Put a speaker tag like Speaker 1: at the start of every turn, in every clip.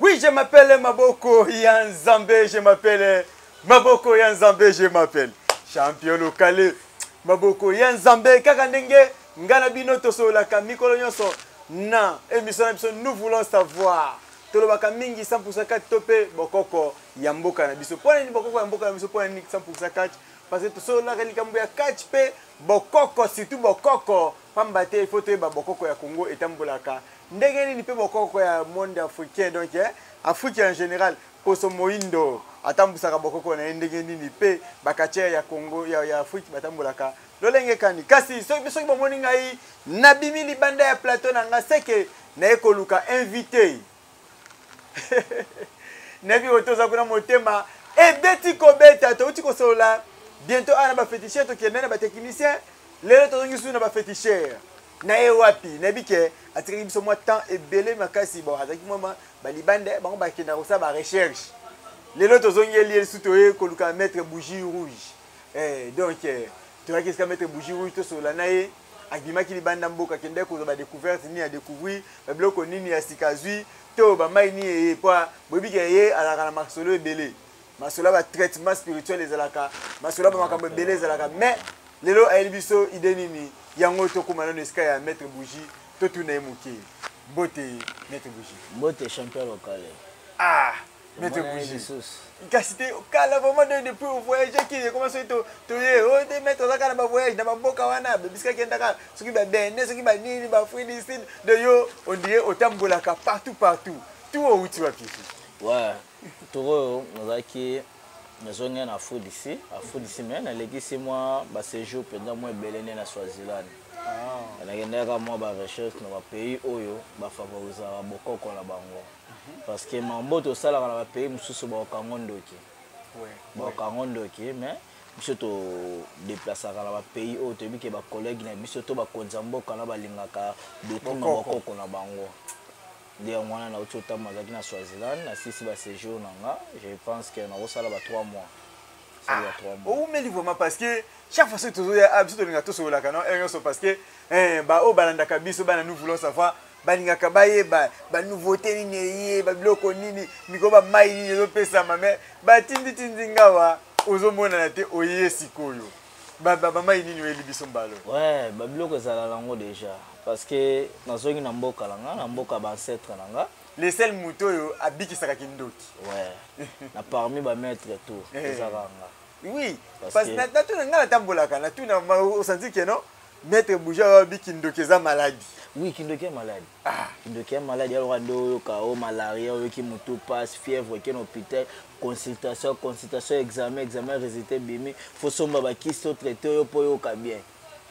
Speaker 1: Oui, je m'appelle Maboko Yanzambe, je m'appelle Maboko Yanzambe, je m'appelle champion local Maboko Yanzambe kaka ndenge nga na bino tosololaka mikolo nyonso na émission na biso nous voulons savoir. Tolobaka mingi 100% catch to mpe bokoko ya mboka na biso. Mpo na nini bokoko ya mboka na biso? Mpo na nini 100% catch? Parce que tosololaka likambo ya catch mpe bokoko, surtout bokoko, pamba te il faut toyeba bokoko ya Congo etambolaka ndenge nini mpe bokoko ya monde africain, donc Afrique en général, poso moindo atambusaka bokoko na ye ndenge nini mpe bacatcheurs ya Congo, ya Afrique batambolaka lolenge kani. Kasi soki bomoni ngai nabimi libanda ya plateau na nga, seke naye koluka invité. Nayebi oyo toza kuna, motema ebeti kobeta. Touti kosolola bientôt awa na baféticheur, tokende na batechnicien. Lelo tozongi susu na baféticheur na ye. Wapi? Nayebi ke atikaki biso mwa temps ebele makasi. Bon, azalaki mwa balibanda, bango bakendaka kosala barecherche. Lelo tozongeli ye lisusu, toye koluka maître Bougie Rouge. Donc toyaki esika maître Bougie Rouge, tosolola na ye. Abimaki libanda mboka, akendaki kozwa badécouverte nini, adécouvrir babiloko nini ya sika azwi to bamai nini eye, po boyebi ke ye azalaka na masolo ebele, masolo ya batraitement spirituel ezalaka, masolo ya bamakambo ebele ezalaka. Mais lelo ayeli biso idée nini? Yango tokóma nano esika ya maître Bougie, totuna ye moke. Mbote, maître Bougie.
Speaker 2: Mbote, champion local.
Speaker 1: Ah, maître Bougie, kasi te kala vraiment de depuis ovoyage kini ekoma soki toye oyo te. Maître azaka na bavoyage na bamboka wana, bisika akendaka, soki babene, soki banini, baAfrique du Sud de yo, on dirait otambolaka partout partout. Tu outi wapi?
Speaker 2: Ouais, tour oyo nazalaki, nazongi na Afrique d'ici, Afrique d'ici, mais nalekisi mwa baséjour mpenza mwa ebele nde na Swaziland. Nakendaka mwa barecherche na bapays oyo bafavorisaka bokoko na bango, parce que mambo tosalaka na bapays mosusu, bakokango ndoki, bakokango ndoki. Mais biso todeplasaka na bapays oyo toyebi ke bacollègue na biso to bakonzi ya mboka na balingaka doctrine na bokoko na bango. Nde yango wana nauti otamba, azalaki na Swaziland, nasisi baséjour na nga. Je pense que nakosala ba 3 mois.
Speaker 1: Ah, oumeli vraiment, parce que chaque fois soki tozoya biso, tolinga tosololaka na heure nyonso, parce que baoyo balandaka biso, bana nous voulons savoir, balingaka bayeba banouveauté nini eye, babiloko nini, mikolo bamai nini ezopesama. Mais batinditindi ngawa, ozomonana te. Oye sikoyo, bamai nini oyeli biso mbalo?
Speaker 2: Ouais, babiloko ezala nango déjà, parce que nazongi na mboka na nga, na mboka baancêtre na nga.
Speaker 1: Le seul moto oyo abikisaka kindoki.
Speaker 2: Ouais, na parmi bamaître tout, ezaka nga.
Speaker 1: Oui, parce que natuna, nga natambolaka, natuna, osanti ke non, maître Bougie oyo abi kindoki eza maladie.
Speaker 2: Oui, kindoki ya maladie. Ah. Kindoki ya maladie aloka nde oyoka o malaria, oyoki motu passe, fièvre, oke na hôpital, consultation, consultation, examen, examen, résultat ebimi, fo somba bakisi, otraite oyo mpo oyoka bien.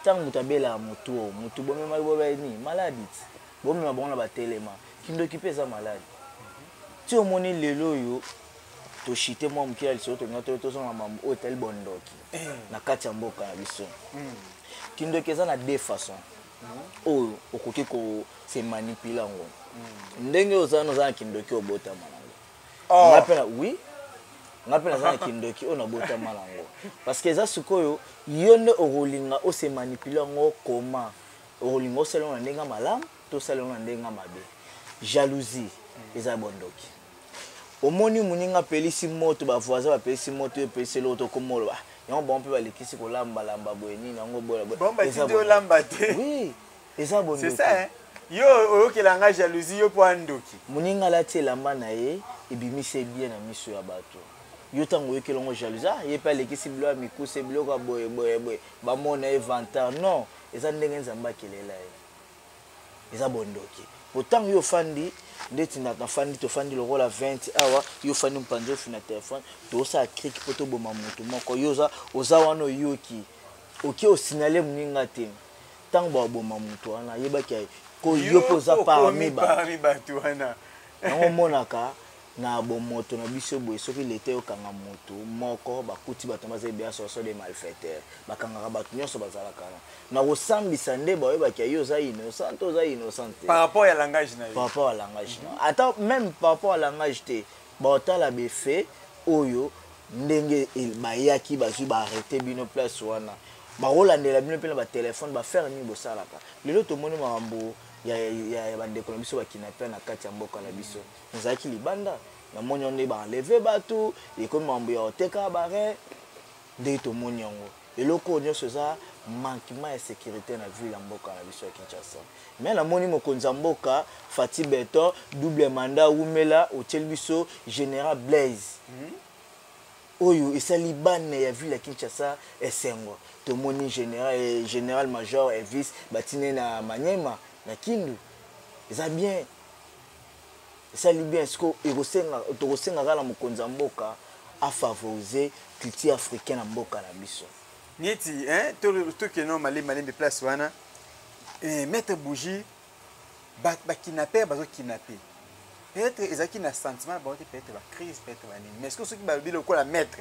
Speaker 2: Ntango moto abelaka motu oyo, motu bomemaki bobe nini, maladie ti bomema bango na batelema. Kindoki mpe eza maladie. Ti omoni lelo oyo toshite mwa moke ya lisolo, tolinga toyo tozonga mambo oyo etali bondoki na kati ya mboka na biso. Kindoki eza na deux façons oyo okoki kose manipuler yango. Ndenge oza wana, oza na kindoki obotama nango. Nga mpe na, oui, nga mpe naza na kindoki oyo nabotama nango, parce que eza sikoyo yo nde okolinga ose manipuler yango. Koma okolinga osala yango na ndenge malamu to osala yango na ndenge mabe. Jalousie eza bondoki. Omoni moninga apelisi moto, bavoisin bapelisi moto, yo epelisi eloko, tokomoloba yango, bango mpe balekisi kolambalamba boye, nini yango boye.
Speaker 1: Olamba te.
Speaker 2: Oui, eza bondoki.
Speaker 1: Yo oyokelanga jalousie, yo mpo andoki.
Speaker 2: Moninga alati elamba na ye, ebimisi ye bien na miso ya bato. Yo ntango oyokeli yango jalousie, ah, ye mpe alekisi biloko ya mikuse, biloko ya boye boye boye, bamona ye vantard. Non, eza ndenge Nzambe akelela ye, eza bondoki. Po ntango yo ofandi ndeti nafandi, tofandi lokola 20 awa, yo ofandi mopanzi, ofina telefone, tosala cric mpo toboma motu moko. Yo oza wana, oyoki, oke osignale moninga te. Ntango baboma motu wana, ayebaki ko yo mpo oza parmi
Speaker 1: bato wana.
Speaker 2: Yango omonaka na bomoto na biso boye, soki leta eyokanga motu moko, bakuti bato baza ebele, association de malfaiteur, bakangaka bato nyonso bazalaka na kosambisa nde bayebaki yo oza innocent to oza innocent te.
Speaker 1: Par rapport ya langage na yo.
Speaker 2: Par rapport ya langage na, ata même par rapport ya langage te, baotala befe oyo ndenge bayaki, bazwi, baarrêter bino place wana, bakolandela bino mpe na batelefone, bafaire nini bosalaka. Lelo tomoni makambo. ya bandeko na biso bakidnapper na kati ya mboka na biso. Nazalaki libanda, namoni yango nde baenlever bato, ekomi makambo ya koteka bare. Ndenge tomoni yango, eloko oyo nyonso eza manquement ya sécurité na ville ya mboka na biso ya Kinshasa. Mais namoni mokonzi ya mboka Fatshi Béton, double mandat, wumela. Otieli biso général Blaise oyo esali bana ya ville ya Kinshasa esengo. Tomoni général major Elvis batine na Manyema na Kindu, eza bien, esali bien. Siko tokosenga kaka na mokonzi ya mboka afavoriser culture africaine na mboka na biso.
Speaker 1: Neti tokende malembe malembe place wana. Maître Bougie, bakidnapper bazokidnapper, peut-être ezalaki na sentiment na bango te, peut-être bacrise, peut-être banini. Mais est-ce que soki balobi lokola maître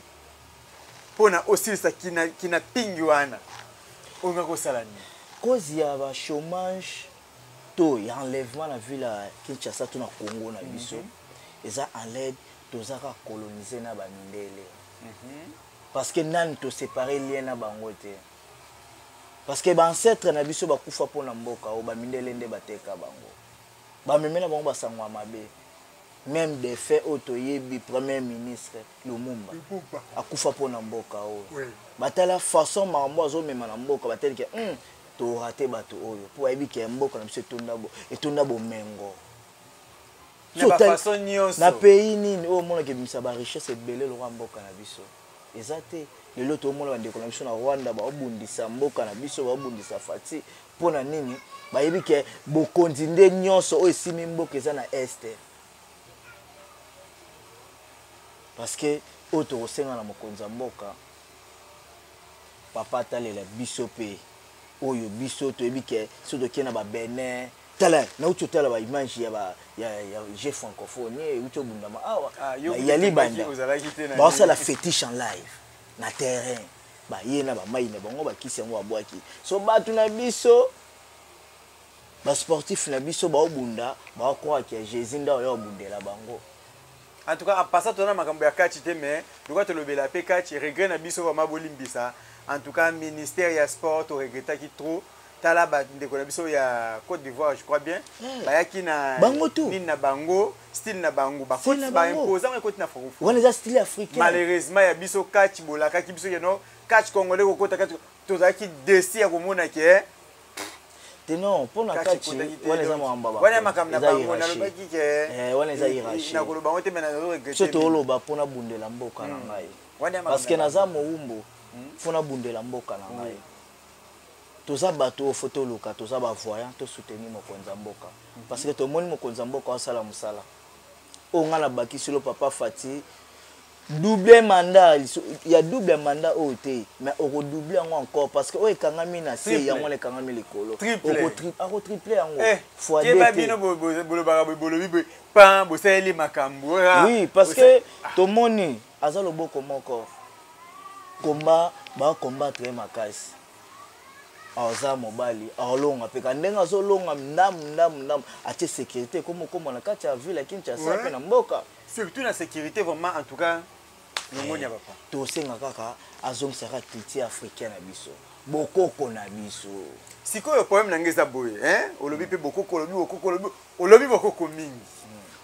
Speaker 1: mpona osilisa kidnapping wana, olinga kosala nini?
Speaker 2: Cause ya bachômage to ya enlèvement na ville ya Kinshasa to na Congo na biso eza enlève, toza kaka colonisé na bamindele, parce que nani tosépare lien na bango te, parce que baancêtre na biso bakufa mpona mboka oyo. Bamindele nde bateka bango, bameme na bango basango ya mabe. Même des faits oyo toyebi, premier ministre Lumumba akufa mpona mboka oyo. Batala façon makambo azomema na mboka, batali ke torate bato oyo mpo bayebi ke mboka na biso etonda bomengo. Na pays nini oyo omonaka ebimisa barichesse ebele lokwa mboka na biso? Eza te. Lelo toomona bandeko na biso na Rwanda baobundisa mboka na biso, baobundisa Fatshi. Mpo na nini? Bayebi ke bokonzi nde nyonso oyo esimi mboka eza na Est. Parce que oyo tokosenga na mokonzi ya mboka, papa atalela biso mpe oyo biso toyebi ke so tokei na babenin. Tala, nauti otala baimage ya jeux francophonie euti obundama awa.
Speaker 1: Ah,
Speaker 2: ya libanda, baosala fétiche en live na terrain, baye na bamai na bango, bakisi yango babwaki. So bato na biso, basportif na biso baobunda, baokwaki ya Jésus nde oyo obundela bango.
Speaker 1: En tout cas, en passant, tona makambo ya kati te, mais lokola tolobela mpe kati, regret na biso vraiment, bolimbisa. En tout cas, ministère ya sport, toregretaki trop. Tala bandeko na biso ya Côte d'Ivoire, je crois bien, bayaki na
Speaker 2: bango tu.
Speaker 1: Nini na bango, style na bango, baimposa ngo ekoti na francophonie.
Speaker 2: Wana eza style africain.
Speaker 1: Malheureusement, ya biso kati bolakaki biso keno catch congolais kokota kati, tozalaki déçus ya komona ke
Speaker 2: Te, non, mpona kati wana eza makambo.
Speaker 1: Wana makambo na bango, nalobaki ke
Speaker 2: Wana eza hiérarchie.
Speaker 1: Nakoloba ngo te, me nazoregretter.
Speaker 2: So tooloba mpona bundela mboka na ngai, parce que naza mowumbu, mpo nabundela mboka na ngai. Toza bato oyo faut toluka, toza bavoyant, tosoutenir mokonzi ya mboka, parce que tomoni mokonzi ya mboka asala mosala oyo. Ngai nabakisi lo papa Fatshi, double mandat, ya double mandat oyo te, mais okodouble yango encore, parce que oyo ekangami na se, yango wana ekangami likolo, akotriple yango.
Speaker 1: Fois bino bolobaka boye, bolobi boye pan, bosaleli makambo.
Speaker 2: Oui, parce que tomoni aza loboko moko, komba bakombattre ye makasi. Aza mobali, aolonga mpe ka ndenge azolonga ndamu ndamu ndamu, atie sécurité ekoma okoma na kati ya ville ya Kinshasa mpe na mboka.
Speaker 1: Surtout na sécurité, vraiment, en tout cas, longoni ya papa.
Speaker 2: Tosenga kaka azongisaka culture africaine na biso, bokoko na biso.
Speaker 1: Sikoyo problème na ngai eza boye, olobi mpe bokoko, olobi bokoko, olobi bokoko mingi,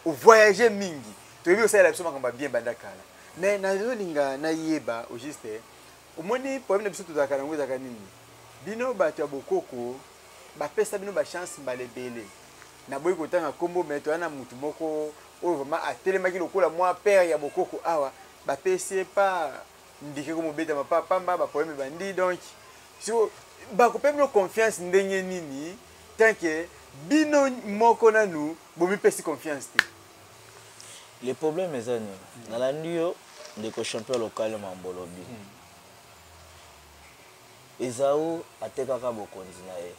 Speaker 1: ovoyage mingi, toyebi osalela biso makambo ya bien banda kala. Mais nazolinga nayeba au juste, omoni problème na biso tozalaka nango ezalaka nini? Bino bato ya bokoko, bapesa bino bachance mbala ebele. Naboyi kotanga nkombo, me toya na mutu moko oyo vraiment atelemaki lokola mwa père ya bokoko awa, bapesi ye pa ndike komobetama pa pamba, baproblème ebandi. Donc siko bakope bino confiance ndenge nini, tant que bino moko nanu bomipesi confiance te?
Speaker 2: Le problème eza nini? Nalandi yo, ndeko champion local, mambolobi. Ezau atekaka bokonzi na ye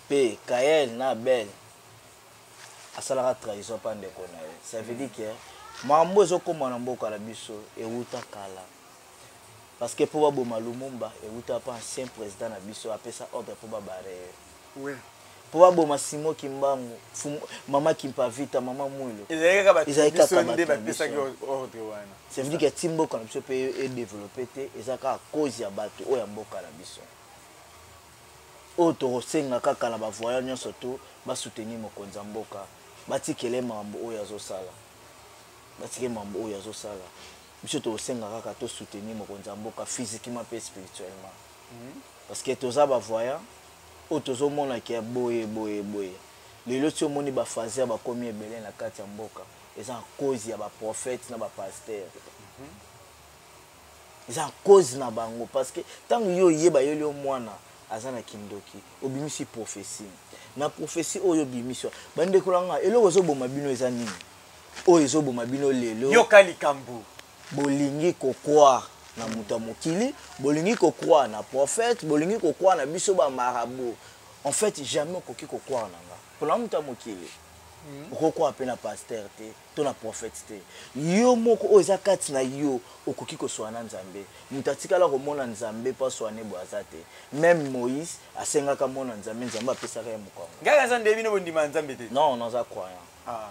Speaker 2: mpe Kael na Abel asalaka trahison mpa ndeko na ye. Ça veut dire que makambo ezokóma na mboka na biso ewuta kala, parce que mpo baboma Lumumba, ewuta mpa ancien président na biso apesa ordre mpo babare ye, mpo baboma Simo Kimbangu, mama Kimpavita, mama Mwilo.
Speaker 1: Ezalaki kaka nde bapesaki ordre wana.
Speaker 2: Ça veut dire que ti mboka na biso mpe edéveloppe te, eza kaka cause ya bato oyo ya mboka na biso. Oyo tokosenga kaka na bavoyant nyonso to basoutenir mokonzi ya mboka, batikele makambo oyo azosala, batikele makambo oyo azosala. Biso tokosenga kaka tosoutenir mokonzi ya mboka physiquement mpe spirituellement, parce que toza bavoyant oyo tozomona ke boye boye boye. Lelo ti omoni bafaser bakomi ebele na kati ya mboka, eza cause ya baprophète na bapasteur, eza cause na bango. Parce que ntango yo oyeba yeli yo mwana aza na kindoki, obimisi prophétie. Na prophétie oyo obimisi, bandeko na nga, eloko ezoboma bino eza nini? Oyo ezoboma bino lelo,
Speaker 1: yoka likambo.
Speaker 2: Bolingi kocroire na moto ya mokili, bolingi kocroire na prophète, bolingi kocroire na biso bamarabout. En fait, jamais okoki kocroire na nga mpona moto ya mokili. Okocroire mpe na pasteur te to na prophète te. Yo moko oyo eza kati na yo, okoki koswana na Nzambe. Moto atikala komona Nzambe mpo aswane boye aza te. Même Moïse asengaka mona Nzambe, Nzambe apesaka ye mokongo.
Speaker 1: Ngai aza nde bino bondima Nzambe te?
Speaker 2: Non, naza croyant. Ah.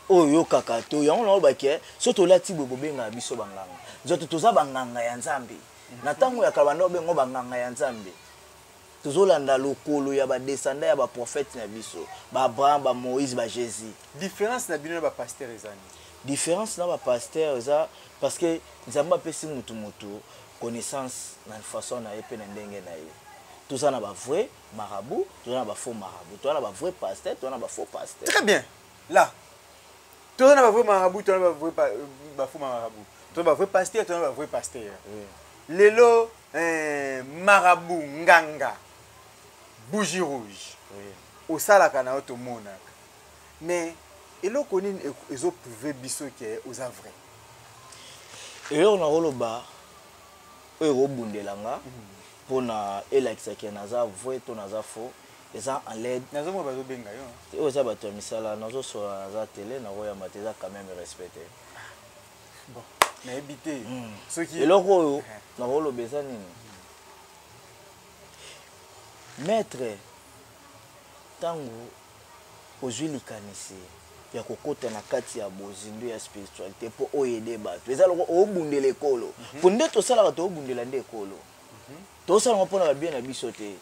Speaker 2: Oyo oyokaka to yango na oyobaki so tolati boye, bobengaka biso banganga nzoto. Toza banganga ya Nzambe. Na ntango ya kala banda obengo banganga ya Nzambe. Tozolanda lokolo ya badescendant ya baprophète na biso, baAbraham, baMoïse, baJésus.
Speaker 1: Différence na bino na bapasteur eza nini?
Speaker 2: Différence na bapasteur eza parce que Nzambe apesi mutu mutu connaissance na façon na ye mpe na ndenge na ye. Toza na bavrai marabout, toza na bafaux marabout, toza na bavrai pasteur, toza na bafaux pasteur.
Speaker 1: Très bien. Là, toza na bavrai marabout, toza na bavrai bafaux marabout, toza bavrai pasteur, toza na bavrai pasteur. Lelo marabout, nganga, bougie rouge, osalaka na yo, tomonaka. Mais eloko nini ezoprouve biso ke oza vrai?
Speaker 2: Eloko nakoloba oyo ekobundela nga mpona elakisaki naza vrai to naza faux, eza en l'aide.
Speaker 1: Nazomona bazobenga yo.
Speaker 2: Oyo eza bato ya misala, nazosola, naza tele, nakoyamba te, eza quand même respect te.
Speaker 1: Bon, nayebi te soki
Speaker 2: Eloko oyo nakoloba eza nini, maître? Ntango ozwi likanisi ya kokota na kati ya bozindo ya spiritualité mpo oaider bato, eza loko obundela ekolo. Mpo nde tosalaka, toobundela nde ekolo. Tosalanga mpona babien na biso te,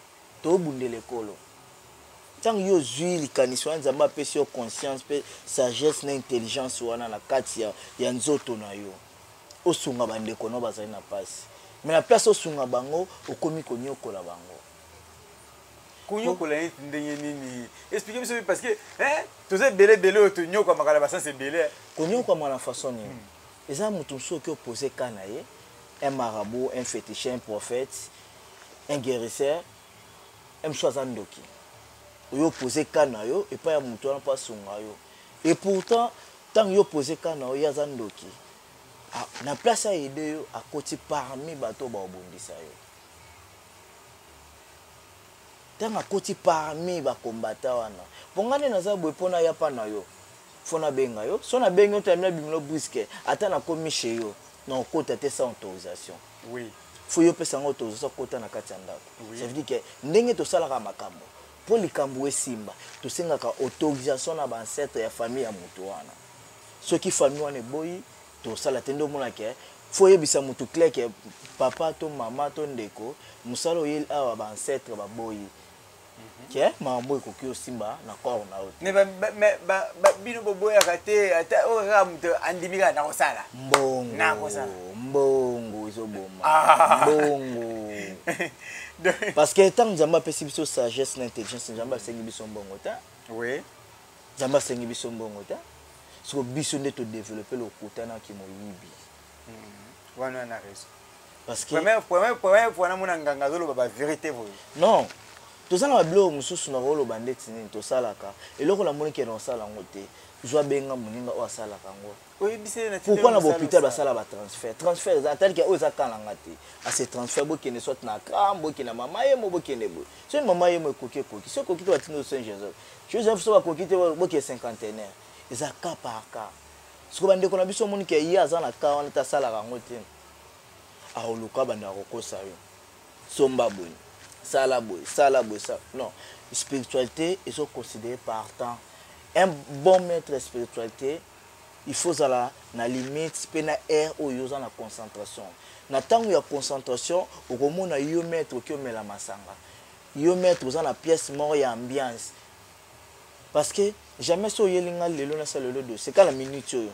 Speaker 2: toobundela ekolo. Ntango yo ozwi likanisi wana, Nzambe apesi yo conscience mpe sagesse na intelligence wana na kati ya nzoto na yo, osunga bandeko no bazali na mpasi. Mais na place osunga bango, okomi konyokola bango.
Speaker 1: Konyokola neti ndenge nini? Explique biso, parce que toza ebele ebele oyo tonyokwamaka na basens ebele.
Speaker 2: Konyokwama na façon nini? Eza moto mosusu oki opose ka na ye, un marabout, un féticheur, un prophète, un guérisseur, un mosusu aza ndoki. Oyo opose ka na yo epai ya moto wana mpo asunga yo, et pourtant ntango yo opose ka na yo, ye aza ndoki. Na place aaider yo, akoti parmi bato oyo baobundisa yo. Ntango akoti parmi bakombata wana, mpo ngai nde naza boye, mpo naya mpa na yo, fo nabenga yo. So nabengi yo, tami nabimino brusque, ata nakomi chez yo, na okota te sans autorisation. Fo yo opesa yango autorisation, kota na kati ya ndako. Ça veut dire que ndenge tosalaka makambo mpo likambo esimba, tosengaka autorisation na baancêtre ya famille ya moto wana. Soki famille wana eboyi, tosala te. Nde omona ke fo oyebisa motu clair ke papa to mama to ndeko, mosala oyeli awa, baancêtre baboyi ke makambo ekoki osimba na corps na yo
Speaker 1: te. Mais bino boboyaka te, ata oyo kaka moto andimi kaka nakosala.
Speaker 2: Mbongo.
Speaker 1: Nakosala.
Speaker 2: Mbongo ezoboma. Mbongo, parce que ntango Nzambe apesi biso sagesse na intelligence, Nzambe asengi biso mbongo te. Nzambe asengi biso mbongo te. Siko biso nde todéveloppe lokuta na kimoyibi.
Speaker 1: Wana na raison.
Speaker 2: Parce que
Speaker 1: Première fois namona nganga azoloba bavérité boye.
Speaker 2: Non, toza na babiloko mosusu. Na koloba ndeti nini tosalaka, eloko namoni ke na osala yango te, zwa benga moninga oyo asalaka yango.
Speaker 1: Oyebisi ye na
Speaker 2: Pourquoi na bahôpital basala batransfert? Transfert eza atalike oyo eza ka na nga te, ase transfert, bokende soit na Accra, bokende na mama yemo, bokende boye. Soki mama yemo ekoki, ekoki. Soki ekoki te, batindi Saint Joseph. Joseph so bakoki te, bokende Cinquantenaire. Eza cas par cas. Siko bandeko na biso, omoni ke ye aza na cas wana te, asalaka yango te, akoluka bandaka kokosa yo: somba boye, sala boye, sala boye, sala. Non, spiritualité ezoconsidérer par temps. Un bon maître ya spiritualité, il faut ozala na limite mpe na aire oyo oza na concentration. Na ntango ya concentration, okomona yo maître oki omela masanga. Yo maître oza na pièce moko ya ambiance, parce que jamais so oyeli nga lelo, nasala lelo dossier kala minute oyo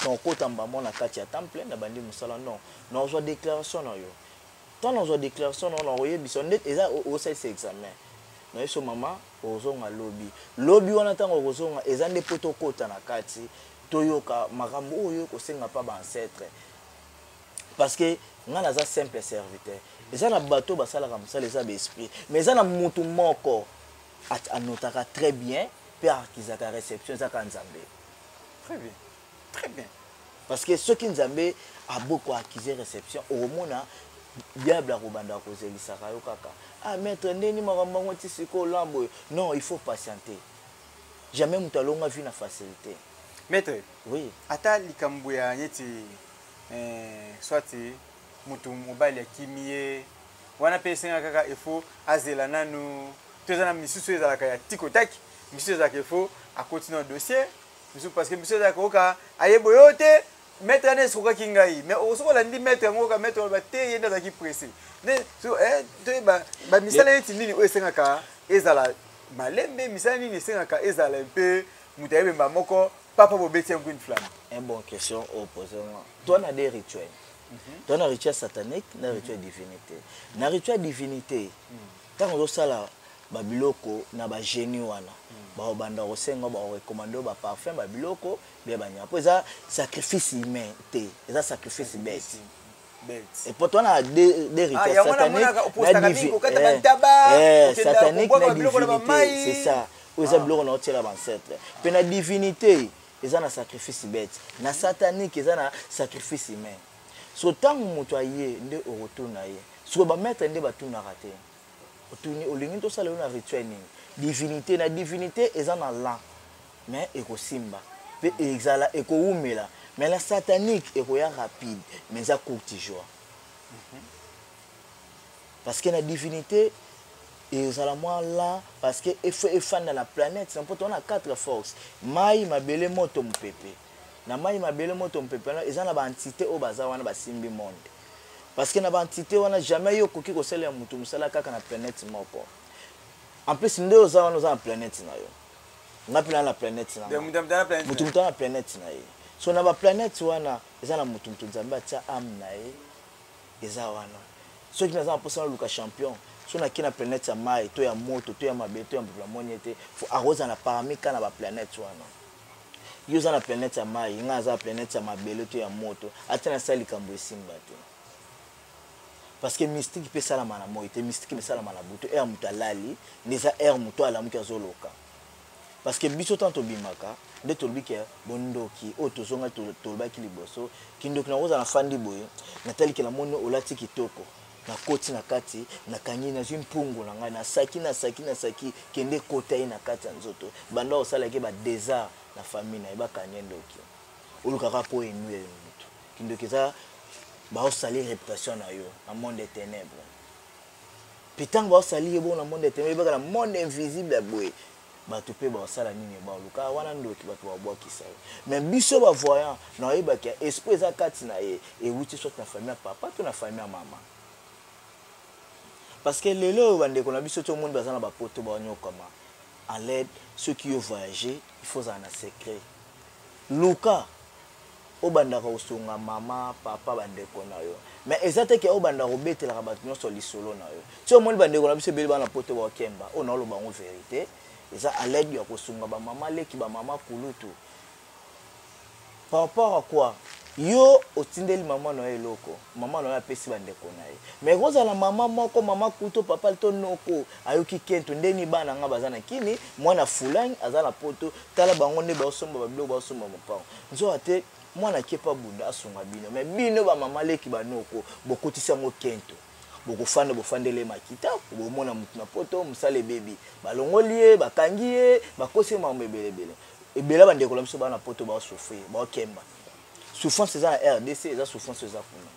Speaker 2: nakokota mbamo na kati ya temple, na bandi mosala. Non, nazwa déclaration na yo. Ntango nazwa déclaration na yo, nakoyebisa nde eza osalisa examen na yo. So mama ozonga lobi, lobi wana ntango okozonga eza nde mpo tokota na kati, toyoka makambo oyo kosenga mpa baancêtre, parce que nga naza simple serviteur. Eza na bato basalaka mosala, eza baesprit, mais eza na motu moko anotaka très bien mpe akizaka réception, ezaka Nzambe.
Speaker 1: Très bien, très bien.
Speaker 2: Parce que soki Nzambe aboko akize réception, okomona diable akobanda kozelisaka yo kaka: "Ah maître, ndeni makambo yango ti sikoyo olambo oyo?" Non, il faut patienter. Jamais moto alonga vie na facilité.
Speaker 1: Maître.
Speaker 2: Oui.
Speaker 1: Ata likambo ya neti soit moto mobali akimi ye wana mpe, esengaka kaka efo azela nanu to eza na misusu ezalaka ya tikotaki, misusu ezalaka efo akoti na dossier misusu, parce que misusu ezalaka oka ayebo yo te, maître wana esukaki ngai, mais soki olandi maître yango, oka maître oloba te, ye nde azalaki pressé. Nde toyeba bamisala neti nini oyo esengaka ezala malembe, misala nini esengaka ezala mpe moto ayebemba moko papa bobeti yango une flamme.
Speaker 2: Un bon question opposé moi. Toi, na des rituels, toi na rituel satanique, na rituel divinité. Na rituel divinité, ntango ozosala babiloko na bagénie wana, bakobanda kosenga, bakorecommander oyo baparfum, babiloko bia banyama, mpo eza sacrifice humain te, eza sacrifice bête. Epo to wana des rituels satanique na divinité, c'est ça. Oyo eza biloko na otiela bancêtre, mpe na divinité eza na sacrifice bête, na satanique eza na sacrifice humain. So ntango moto aye nde okotuna ye. Sikoyo bamaître nde batunaka te. Otuni: "Olingi tosala yo na rituel nini?" Divinité. Na divinité eza na lan, mais ekosimba mpe ezala ekowumela, mais na satanique ekoya rapide, mais eza courte joie, parce que na divinité ezala mwa la, parce que efanda na planète na mpo toza quatre forces: mai, mabele, moto, mopepe. Na mai, mabele, moto, mopepe wana eza na baentité oyo baza wana, basimbi monde, parce que na baentité wana jamais yo okoki kosalela motu mosala kaka na planète moko. En plus nde oza wana, oza na planète na yo, nga mpe na na planète na motu, motu na planète na ye. So na baplanète wana eza na motu, motu Nzambe atia âme na ye eza wana. Soki naza na mposa naluka champion, so nake na planète ya mai to ya moto to ya mabele to ya mopepe, namoni ete akozala na parmi ka na baplanète wana. Yo oza na planète ya mai, nga aza na planète ya mabele to ya moto, atia nasala likambo esimba te, parce que mystique mpe esalama na moi te. Mystique mpe esalama na butu, heure moto alali nde eza heure moto alamuki azoloka, parce que biso ntango tobimaka nde tolobi ke bondoki oyo tozonga, tolobaki liboso kindoki. Nakozala nafandi boye, nataliki, namoni olati kitoko, nakoti na kati, nakangi, nazwi mpungu na ngai, nasaki, nasaki, nasaki, kende kota ye na kati ya nzoto, banda osalaki badésert na famille na ye, bakangi ndoki. Olukaka mpo enuye motu. Kindoki eza baosali réputation na yo na monde des ténèbres, mpe ntango baosali ye bongo na monde des ténèbres, ebaka na monde invisible ya boye, bato mpe baosala nini? Baluka wana ndoki, bato babwakisa ye. Mais biso bavoyant na oyebaki esprit eza kati na ye, ewuti soit na famille ya papa to na famille ya mama, parce que lelo oyo bandeko na biso ti omoni baza na bapoto, banyokama en l'aide. Soki yo voyage, il faut ozala na secret. Luka obandaka kosunga mama, papa, bandeko na yo, mais eza te ke obandaka kobetelaka bato nyonso lisolo na yo. Ti omoni bandeko na biso ebele bana poto bakemba oyo, naoloba yango vérité, eza à l'aide ya kosunga bamama leki, bamama kulutu. Par rapport à quoi? Yo otindeli mama na yo eloko, mama na yo apesi bandeko na ye, mais ekozala mama moko, mama kuto, papa to noko ayoki kento ndeni bana nga baza na kini, mwana fulani aza na poto, tala bango nde baosomba babiloko, baosomba mopango. Nzoka te mwana akepa bunda asunga bino, mais bino bamama leki, banoko, bokotisi yango kento, bokofanda, bofandele makita, bomona motu na poto, mosala ebebi, balongoli ye, bakangi ye, bakosi ye, makambo ebelebele ebele. Bandeko na biso bana poto baosouffrir, baokemba. Souffrance eza na RDC, eza souffrance eza kuna,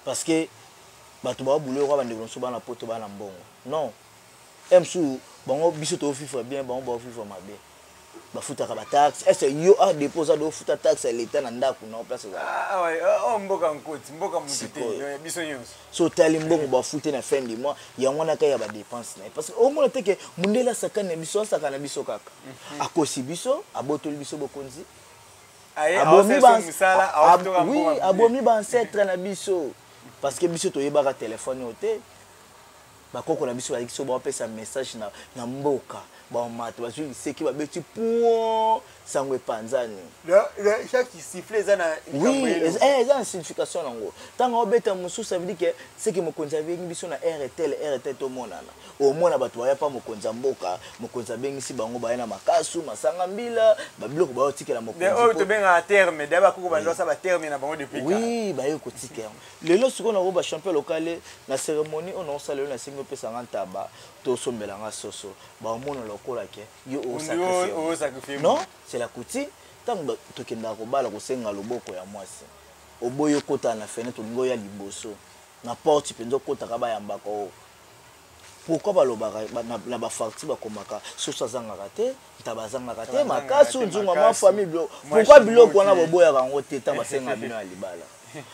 Speaker 2: parce que bato baobule okwa. Bandeko na biso bana poto bana mbongo non mosusu bango, biso tovivre bien, bango baovivre mabe. Bafutaka bataxe. Est ce yo a dépose ado ofuta taxe ya leta na ndako na place ozala?
Speaker 1: Ah, ouais, oh, mboka nkoti, mboka motu te, ya biso nyonso.
Speaker 2: So otali mbongo bafute na fin du mois, yango wana kaka ya badepense na ye, parce que omona te ke mondele asakani na biso, asaka na biso kaka. Akosi biso, abotoli biso bokonzi, oui, abomi baancêtre na biso, parce que biso toyebaka telefone oyo te. Bakoko na biso bazalaki so baopesa message na mboka, bamata, bazwi liseki, babeti point, sango epanzani.
Speaker 1: Chaque sifflet eza na
Speaker 2: Oui, eza na signification nango. Ntango obeta mosusu, ça veut dire que seke mokonzi abengi biso na rtl rtl tomonana. Omona bato baya pa mokonzi ya mboka, mokonzi abengisi bango, baya na makasu, masanga, mbila, babiloko bayotikela mokonzi.
Speaker 1: Oyo tobengaka terme da bakoko, bandosa baterme na bango depuis.
Speaker 2: Oui, baye kotika yango. Lelo sikoyo nako bachampion lokale na cérémonie oyo naosala yo, nasengi opesanga ntaba to osombelanga soso, baomona lokola ke yo osacrifie. Non, c'est la coutume. Ntango tokendaka kobala, kosenga loboko ya mwasi, oboyi okotala na fenêtre, olingi oya liboso na porte mpenza, okotaka, bayambaka o. Pourquoi balobaka na bafarti, bakomaka soso azangaka te, ntaba azangaka te, makasu, nzunga, mwa famille, biloko? Pourquoi biloko wana boboyaka yango te ntango basenga bino ya libala?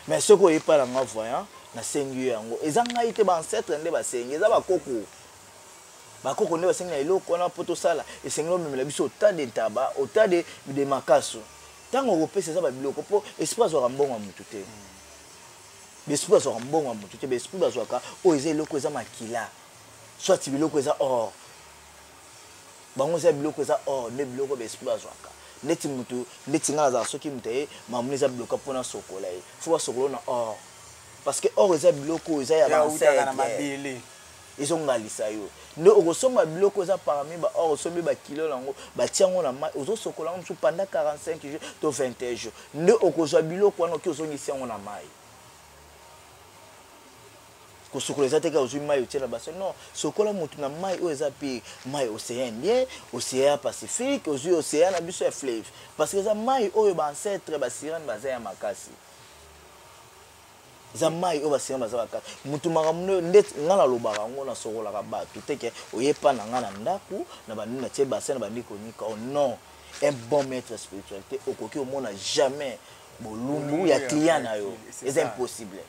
Speaker 2: Mais soki oyepala nga voyant, nasengi yo yango, eza ngai te, baancêtre nde basengi, eza bakoko. Bakoko nde basengi na eloko wana mpo tosala. Esengeli omemela biso ota de ntaba, ota de makasu. Ntango okopesa, eza babiloko, mpo esprit azwaka mbongo ya motu te. Baesprit bazwaka mbongo ya motu te. Baesprit bazwaka oyo eza eloko eza makila, soit biloko eza or. Bango eza biloko eza or nde biloko baesprit bazwaka. Ndeti mutu, ndeti ngai nazala, soki moto aye mamuna, eza biloko mpona sokola ye, fo basokola na or, parce que or eza biloko oyo eza ya
Speaker 1: baancêtre,
Speaker 2: ezongalisa yo. Nde okosomba biloko eza parmi ba or, osombi bakilo nango, batia yango na mai, ozosokola yango mosusu pendant 45 jours to 21 jours, nde okozwa biloko wana. Oki ozongisi yango na mai. Kosokola eza te kaka ozwi mai, otie na bassin. Non, sokola motu na mai oyo eza pire, mai océan Indien, océan Pacifique, ozwi océan na biso ya fleuve, parce que eza mai oyo baancêtre basirane baza ya makasi. Eza mai oyo basirane baza makasi. Motu makambo nde nga nalobaka yango, nasokolaka bato te ke oyepa na nga na ndako na bandi, natie bassin, na bandi konika. Oh non, un bon maître spiritualité okoki omona jamais bolumbu ya client na yo. Eza impossible,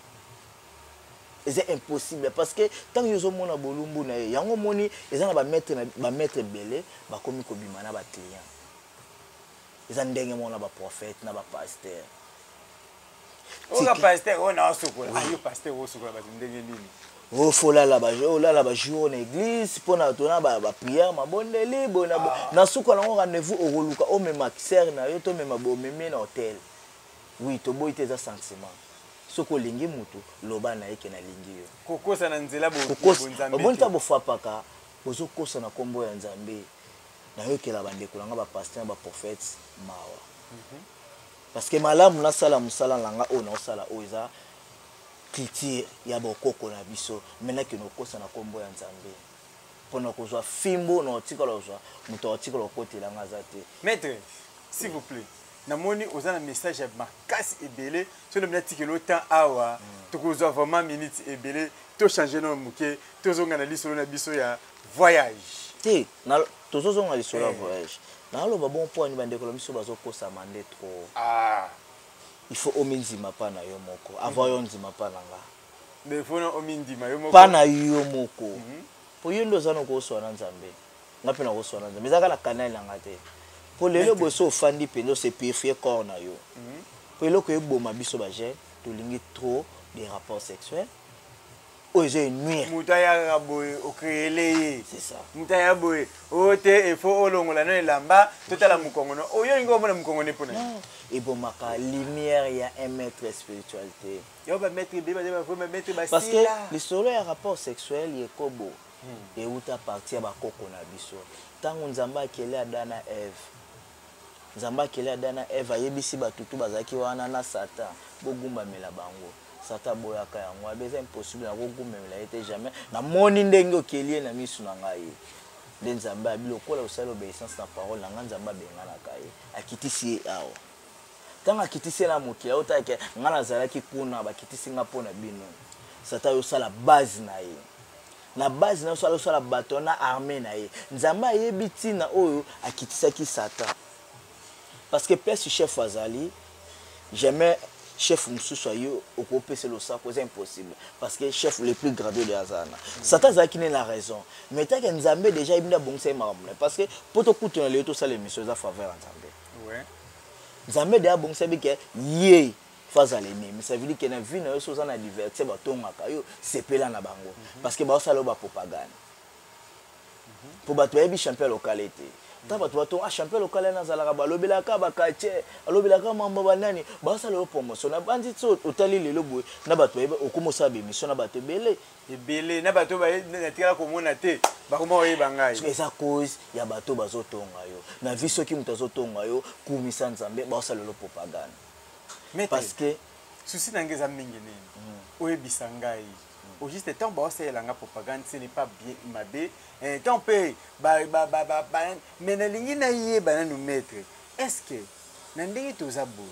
Speaker 2: eza impossible, parce que ntango yo ozomona bolumbu na ye, yango omoni eza na bamaître, bamaître ebele bakomi kobima na baclient. Eza ndenge moko na baprophète, na bapasteur.
Speaker 1: Oka pasteur oyo na osokola ayo, pasteur osokola bato ndenge nini?
Speaker 2: Ofolala, olala bajour na église mpona tona baprière, mabondeli boye na suka nango rendez-vous, okoluka omema sere na yo, tomema bomemi na hotel. Oui, toboyi te, eza sentiment. Soki olingi mutu, loba na ye ke nalingi yo.
Speaker 1: Kokosa na nzela.
Speaker 2: Omoni, ta bofapaka, bozokosa na nkombo ya Nzambe. Nayokela bandeko na nga bapasteur na baprophète mawa, parce que malamu nasala mosala na nga oyo naosala, oyo eza culture ya bokoko na biso. Me nakende kokosa na nkombo ya Nzambe mpona kozwa fimbo na otikala kozwa moto akotikala kokotela nga aza te.
Speaker 1: Maître, s'il vous plaît, namoni oza na message ya makasi ebele. Soki lobi natikeli o temps awa, tokozwa vraiment minute ebele. Tochange nano moke, tozonga na lisolo na biso ya voyage.
Speaker 2: Te, tozozonga lisolo ya voyage. Naloba bon, mpo ani bandeko na biso bazokosama nde trop. Il faut omindima mpa na yo moko avant yo ndima mpa na nga.
Speaker 1: Mais faut na omindima yo moko.
Speaker 2: Mpa na yo moko, mpo yo nde oza na okoswa na Nzambe, nga mpe nakoswa na Nzambe. Eza kaka na canal na nga te, mpo lelo boye so ofandi mpenza, ose purifie corps na yo, mpo eloko eboma biso bajeune, tolingi trop des rapports sexuels oyo eza enuire.
Speaker 1: Moto ayaka boye, ocréele ye.
Speaker 2: C'est ça.
Speaker 1: Moto aya boye oyo te, efo olongola no elamba, totala mokongo no oyo olingi omona mokongo ne mpona.
Speaker 2: Non, ebomaka lumière ya un maître spiritualité.
Speaker 1: Yo bamaître ebele baza bavrai bamaître.
Speaker 2: Parce que
Speaker 1: basila.
Speaker 2: Lisolo ya rapport sexuel yekobo euta parti ya bakoko na biso. Ntango Nzambe akele Adam na Eve, Nzambe akele Adam na Eve, ayebisi batutu bazalaki wana na Satan bogumbamela bango. Satan aboyaka yango, abe eza impossible, nakogumbamela ye te jamais, namoni ndenge okeli ye na misu na ngai. Nde Nzambe abi lokola osali obéissance na parole na ngai, Nzambe abenganaka ye, akitisi ye awa. Ntango akitisi ye na mokili, aotake ngai nazalaki kuna, bakitisi nga mpo na bino. Satan ayosala base na ye. Na base na osala osala bato na armée na ye. Nzambe ayebi ntina oyo akitisaki Satan, parce que place chef azali, jamais chef mosusu aye okopesa losako, eza impossible, parce que chef le plus gradué de aza wana. Satan azalaki ne na raison, mais take Nzambe déjà ayebi nde abongisa ye makambo na ye, parce que mpo tokutana lelo, tosala émission, eza faveur ya Nzambe. Nzambe deya abongisa bike ye fo azala ennemi. Ça veut dire que na vie na yo, so oza na divertir, batongaka yo, sepela na bango, parce que baosala yo bapropagande mpo bato bayebi champion local te. Ta bato batonga, ah, champion local wana azalaka, balobelaka baquartier, alobelaka mambo banani, baosala yo promotion na bandi. Ti otali lelo boye na bato bayebi, okóma osala baémission na bato ebele.
Speaker 1: Ebele na bato natikala komona te, bakoma koyeba ngai.
Speaker 2: Eza cause ya bato bazotonga yo na vie. Soki moto azotonga yo, kumisa Nzambe, baosala yo propagande. Parce que
Speaker 1: souci na ngai eza mingi nini? Oyebisa ngai au juste, ntango baosalela nga propagande, ce n'est pas bien mabe, ntango mpe, mais nalingi nayeba nanu, maître, est ce que na ndenge toza boye,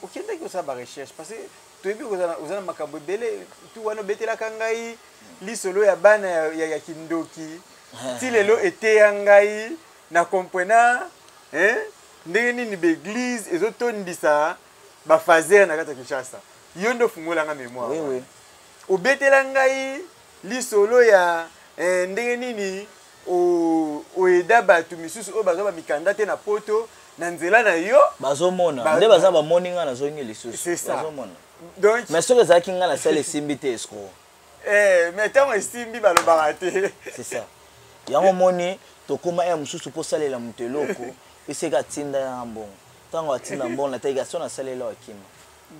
Speaker 1: okendaki kosala barecherche? Parce que toyebi oza na makambo ebele tu wana. Obetelaka ngai lisolo ya bana ya kindoki, ti lelo eteya ngai na comprena ndenge nini baeglise ezotondisa bafaser na kati ya Kinshasa. Yo nde ofungolanga mémoire.
Speaker 2: Oui, oui.
Speaker 1: Obetela ngai lisolo ya ndenge nini oeda bato misusu oyo bazwa bamikanda te na Poto na nzela na yo.
Speaker 2: Bazomona nde baza, bamoni ngai nazongi lisusu, bazomona.
Speaker 1: Donc
Speaker 2: mais soki ezalaki ngai nasala, esimbi te, escroc.
Speaker 1: Mais ntango esimbi, balobaka te.
Speaker 2: C'est ça, yango omoni tokóma ya mosusu mpo osalela moto eloko, eseka atinda yanga mbongo. Ntango atinda mbongo, natalika so nasalela, akima.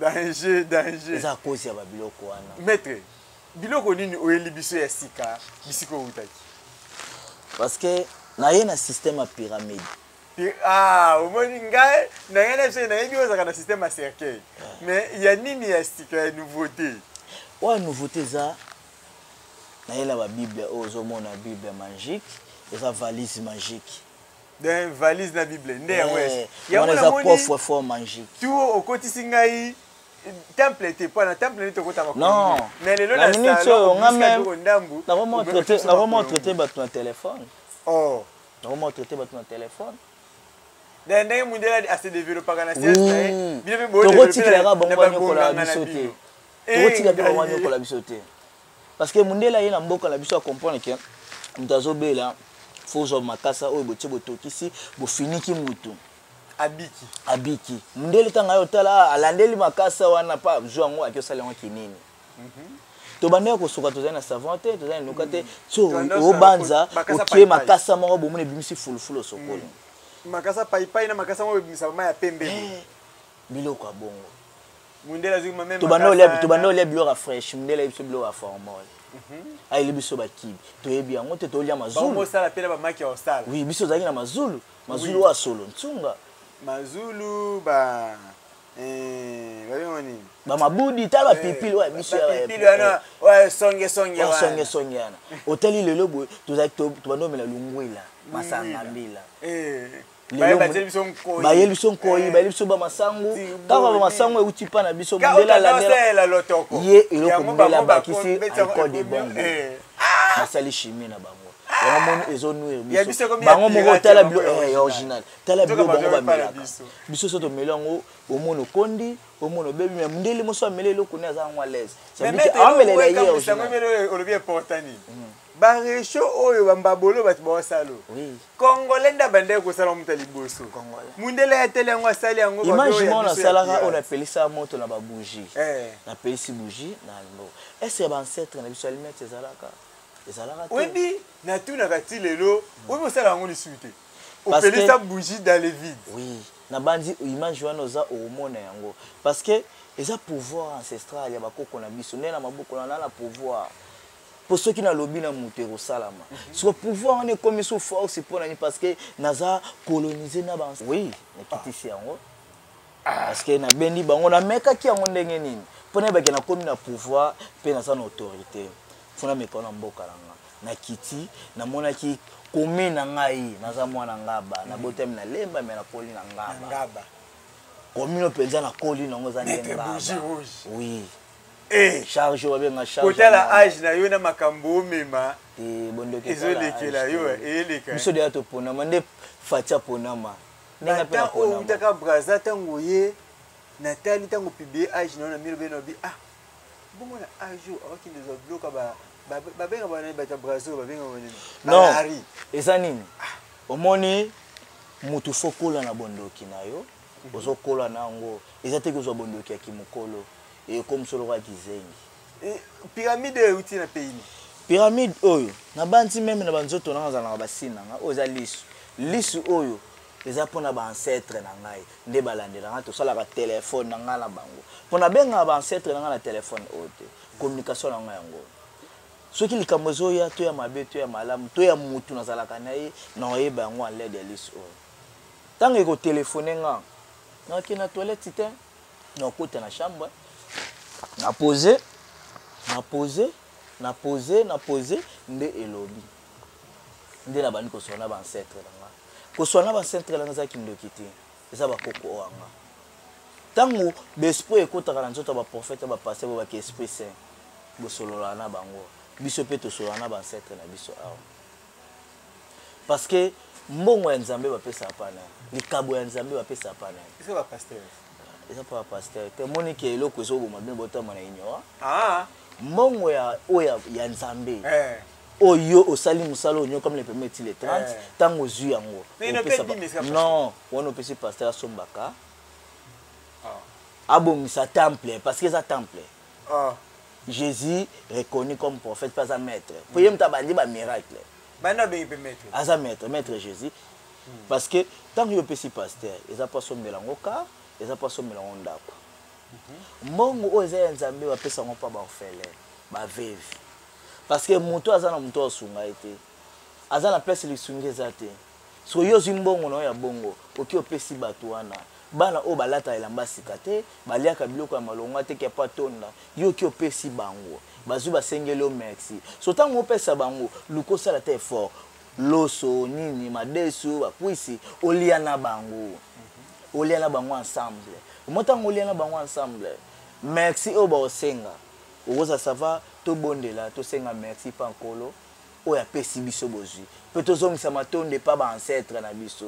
Speaker 1: Danger, danger.
Speaker 2: Eza cause ya babiloko wana.
Speaker 1: Maître, biloko nini oyeli biso ya sika bisika outaki?
Speaker 2: Parce que naye na système ya pyramide.
Speaker 1: Ah, omoni ngai na ngai na biso, nayebi ozalaka na système ya cercueil, mais ya nini ya sika, ya nouveauté?
Speaker 2: Oyo nouveauté eza, nayela babible oyo ozomona, bible magique, eza valise magique.
Speaker 1: Donc valise na bible nde yango?
Speaker 2: Yango eza coffre fort magique.
Speaker 1: Tu okotisi ngai temple te, mpo na temple nde tokotaka.
Speaker 2: Non.
Speaker 1: Mais lelo na
Speaker 2: minute oyo, nga même
Speaker 1: ndambu
Speaker 2: nakoma traité bato na téléphone.
Speaker 1: Oh.
Speaker 2: Nakoma traité bato na téléphone.
Speaker 1: Ndenge mundele ase développaka na science na ye,
Speaker 2: bino mpe tokotikelaka bango banyokola biso te, tokotika mpe bango banyokola biso te, parce que mundele aye na mboka na biso, acomprendre ke moto azobela, fo ozwa makasa oyo botie, botokisi, bofiniki mutu.
Speaker 1: Abiki.
Speaker 2: Abiki. Mundele ntango aye otala, alandeli makasa wana, pa zwa yango, aki osala yango kinini. Tobandaki kosuka, tozali na savon te, tozali na noka te. So obanza otie makasa moko, bomona ebimisi fulufulu, osokoli.
Speaker 1: Makasa paipai na makasa moko ebimisa mama ya pembe.
Speaker 2: Biloko ya bongo.
Speaker 1: Mundele azwi mame.
Speaker 2: Tobanda olia biloko ya fraîche, mundele ayebi biso biloko ya formol, ayeli biso bakibi, toyebi yango te, tolia mazulu.
Speaker 1: Osala mpe na bamaki ya osala.
Speaker 2: Oui, biso ozalaki na mazulu, mazulu oyo asolo ntunga.
Speaker 1: Mazulu ba babengo nini?
Speaker 2: Bamabudi, tala bapilipili oyo biso.
Speaker 1: Bapilipili wana oyo songe songe.
Speaker 2: Wana songe songe wana. Otali lelo boye, tozalaki, tobanda omela lungwila, masanga mbila. Bayeli biso nkoi, bayeli biso bamasangu, kaka bamasangu euti mpa na biso.
Speaker 1: Mondele alandela
Speaker 2: ye eloko, mondele abakisi alcool de bon goût, basali chimie na bango. Yango moni ezonuire biso. Bango moko, tala bilo original, tala bilo bango bamelaka. Biso so tomeli yango, omona okondi, omona obebi. Mais mondele moso ameli eloko ne, aza yango à l'aise,
Speaker 1: amelela ye original. Olobi important nini? Baréchaud oyo, bambabolo, bato baosala, Congolais nde abandaki kosala moto ya liboso. Mundele ateli yango, asali yango.
Speaker 2: Image moko nasalaka oyo, napelisaka moto na babougie, napelisi bougie na mbo. Est-ce ya baancêtre na biso, allumette ezalaka? Ezalaka
Speaker 1: te. Oyebi, natunaka ti lelo, oyebi osala yango lisusu te, opelisa bougie dans le vide?
Speaker 2: Oui, nabandi image wana, oza okomona yango, parce que eza pouvoir ancestral ya bakoko na biso. Nde na maboko na na pouvoir, mpo soki nalobi na moto, ekosalama. Siko pouvoir wana ekomi so force mpo na nini? Parce que naza colonisé na ba, oui, nakitisi yango parce que nabendi bango, namekaki yango ndenge nini mpo nayebaki nakomi na pouvoir mpe naza na autorité. Fo nameka na mboka na nga. Nakiti, namonaki komi na ngai, naza mwana Ngaba, nabotami na Lemba, me nakoli na Ngaba. Komino mpenza nakoli nango eza nde Ngaba, oui.
Speaker 1: Eh.
Speaker 2: Charge oyo babenga charge.
Speaker 1: Kotala age na yo na makambo omema.
Speaker 2: Te bondoki
Speaker 1: ezolekela yo eyeleka.
Speaker 2: Biso deya toponama nde Fatshi aponama.
Speaker 1: Na ntango oyo outaka Brazza, ntango oye natali, ntango publie age na yo na mino beno bi, ah, bongo na age oyo akokende zwa biloko babenga banani, bato ya Brazza oyo babenga banani?
Speaker 2: Non, eza nini, omoni mutu fo kola na bondoki na yo, ozokola na yango. Eza te kozwa bondoki ya kimokolo ekomi lokola kizengi.
Speaker 1: Pyramide oyo euti na pays nini?
Speaker 2: Pyramide oyo nabandi même na banzoto nanga, azalaka basine na nga. Oyo eza lisu, lisu oyo eza mpona baancêtre na ngai nde balandela ngai. Tosalaka telefone na ngai na bango, mpo nabengaka baancêtre na ngai na telefone oyo te. Communication na ngai yango, soki likambo ezoya, to ya mabe to ya malamu to ya mutu nazalaka na ye, na oyeba yango en l'aide ya lisu oyo. Ntango ekotelefone nga, nakende na toilette te, nakota na chambre, na pose, na pose, na pose, na pose nde elobi, nde nabandi koswana na baancêtre na nga. Koswana na baancêtre na nga eza kindoki te, eza bakoko oyo yanga. Ntango baesprit ekotaka na nzoto ya baprophète, ya bapasteur, bo baki esprit saint, bosololaka na bango. Biso mpe tosololaka na baancêtre na biso awa, parce que mbongo ya Nzambe bapesaka pa nani? Likabo ya Nzambe bapesaka pa nani?
Speaker 1: Eza bapasteur.
Speaker 2: Eza mpa bapasteur te. Omoni ke eloko ezoboma bino, botama na ignora.
Speaker 1: Ah.
Speaker 2: Mbongo ya oyo ya Nzambe
Speaker 1: Eh.
Speaker 2: oyo osali mosala oyo comme le premier ti le 30,
Speaker 1: Eh.
Speaker 2: ntango ozwi yango,
Speaker 1: Mais ino
Speaker 2: opesa
Speaker 1: mpe dîme
Speaker 2: non, wana opesi pasteur asombaka,
Speaker 1: Ah.
Speaker 2: abongisa temple, parce que eza temple.
Speaker 1: Ah.
Speaker 2: Jésus reconnu comme prophète mpe aza maître, po ye moto abandi bamiracle.
Speaker 1: Banda abengi mpe maître.
Speaker 2: Aza maître, maître Jésus, parce que ntango yo opesi pasteur, eza mpo asombela yango car, eza mpo asombela yango ndako. Mbongo oyo eza ya Nzambe, bapesa yango mpa baorphelin, baveuve, parce que moto aza na moto asunga ye te, aza na place lisungi eza te. Soki yo ozwi mbongo na oyo ya bongo, oki opesi bato wana, bana oyo balataka elamba sika te, baliaka biloko ya malonga te, ke po atonda, yo oki opesi bango, bazwi, basengeli yo merci. So ntango opesa bango, luka osala te effort, loso nini, madesu, bakwisi, olia na bango, olia na bango ensemble. Omo ntango olia na bango ensemble, merci oyo baosenga okoza, ça va, tobondela, tosenga merci mpa Nkolo oyo apesi biso bozwi, mpe tozongisa matondo epa baancêtre na biso.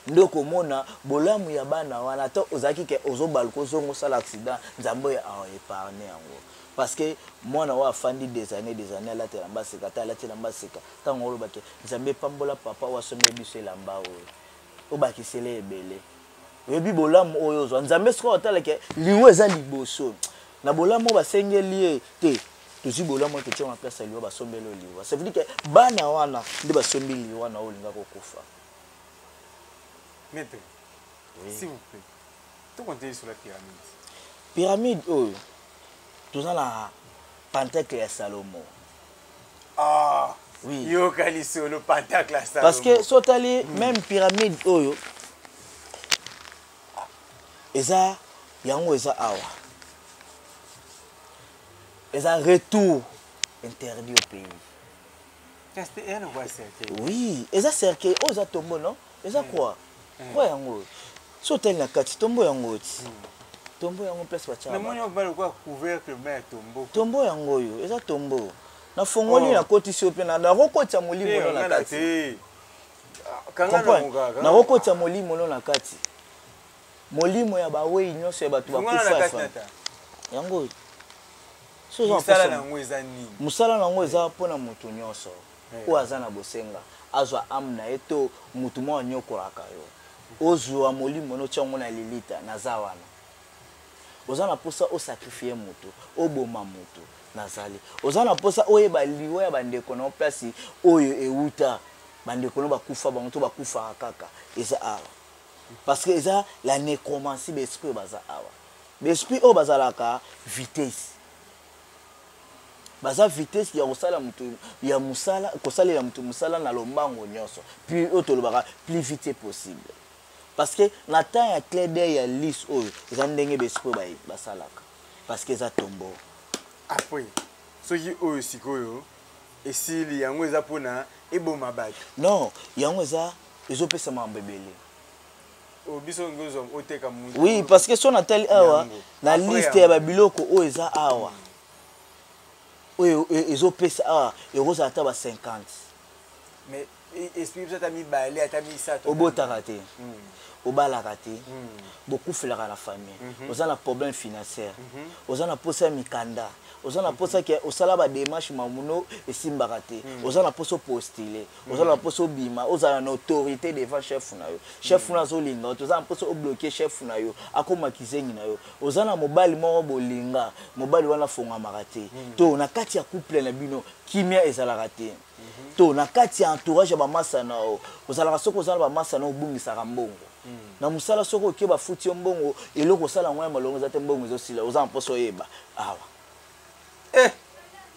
Speaker 2: Nde okomona bolamu ya bana wana. Ata ozalaki ke ozobaluka, ozonga, osala accident, Nzambe oyo aépargne yango, parce que mwana oyo afandi des années, des années, alati elamba sika, ata alati elamba sika, ntango olobake Nzambe epambola papa oyo asombeli biso elamba oyo, obakisela ebele, oyebi bolamu oyo ozwa. Nzambe sikoyo otalake liwa eza liboso na bolamu oyo basengeli ye te. Tozwi bolamu oyo, totia na place ya liwa basombeli oyo liwa. Ça veut dire que bana wana nde basombi liwa na oyo olingaka kokufa.
Speaker 1: Maître, s'il vous plaît, tocontinue sur la pyramide.
Speaker 2: Pyramide oyo, toza na pentacle ya Salomo.
Speaker 1: Ah.
Speaker 2: Oui.
Speaker 1: Yoka lisolo pentacle ya Salomo.
Speaker 2: Parce que so otali même pyramide oyo, eza yango eza awa, eza retour interdit au pays.
Speaker 1: Kasi eya lokola cercueil.
Speaker 2: Oui, eza cercueil oyo, eza tombeau. Non, eza croix, croix yango oyo. So otali na kati, tombeau yango oti, tombeau yango place batiaka.
Speaker 1: Namoni oyo lokola couvercle ma ya tombeau.
Speaker 2: Tombeau yango oyo, eza tombeau. Nafongoli,
Speaker 1: Oh.
Speaker 2: nakotisi yo mpe nakokotisa molimo no na kati.
Speaker 1: Te, kanga na
Speaker 2: Comprendre?
Speaker 1: moka.
Speaker 2: Nakokotisa molimo no na kati, molimo ya bawei nyonso ya bato
Speaker 1: Fungola na
Speaker 2: bakufa.
Speaker 1: kati nata.
Speaker 2: Yango oyo. So oza na
Speaker 1: Mosala
Speaker 2: posa-
Speaker 1: na yango eza nini?
Speaker 2: Mosala na yango eza mpona moto nyonso
Speaker 1: Eh.
Speaker 2: oyo aza na bosenga azwa ame na ye, to motu moko anyokolaka yo, ozwa molimo no, otia yango na lilita. Naza wana. Oza na mposa osacrifie moto, oboma moto, nazali. Oza na mposa oyeba liwa ya bandeko na yo, place oyo euta, bandeko no bakufa bango to bakufaka kaka, eza awa, parce que eza la nécromancie. Baesprit oyo baza awa, baesprit oyo bazalaka vitesse, baza vitesse ya kosala moto ya mosala, kosalela moto mosala na lombango nyonso, puis oyo tolobaka plus vite possible, parce que na temps ya clin d'œil ya lise oyo, eza ndenge baesprit oyo basalaka, parce que eza tombeau.
Speaker 1: Après, soki oyo sikoyo esili, yango eza mpona eboma bato?
Speaker 2: Non, yango eza, ezopesa makambo ebele.
Speaker 1: Biso ozwa oteka
Speaker 2: mutu. Oui, parce que so natali awa na liste ya babiloko oyo eza awa, oyo ezopesa awa, ekozala ata ba 50.
Speaker 1: Mais esprit biso ata mibale, ata misato.
Speaker 2: Obotaka te, obalaka te, bokufelaka na famille, oza na problème financière, oza na posa ya mikanda, oza na posa ke osala badémarche mamuno esimbaka te, oza na posa opostule, oza na mposa obima, ozala na autorité devant chef na yo, chef na azolinga yo, toza na mposa obloke chef na yo akóma kizengi na yo, oza na mobali moko bolinga, mobali wana afongamaka te, to na kati ya couple na bino kimia ezalaka te, to na kati ya entourage ya bamasa na yo ozalaka, soki oza na bamasa na yo obungisaka mbongo na mosala, soki oke bafuti yo mbongo, eloko osala yango ya malongo eza te, mbongo ezosila, oza na mposa oyeba awa.
Speaker 1: Eh,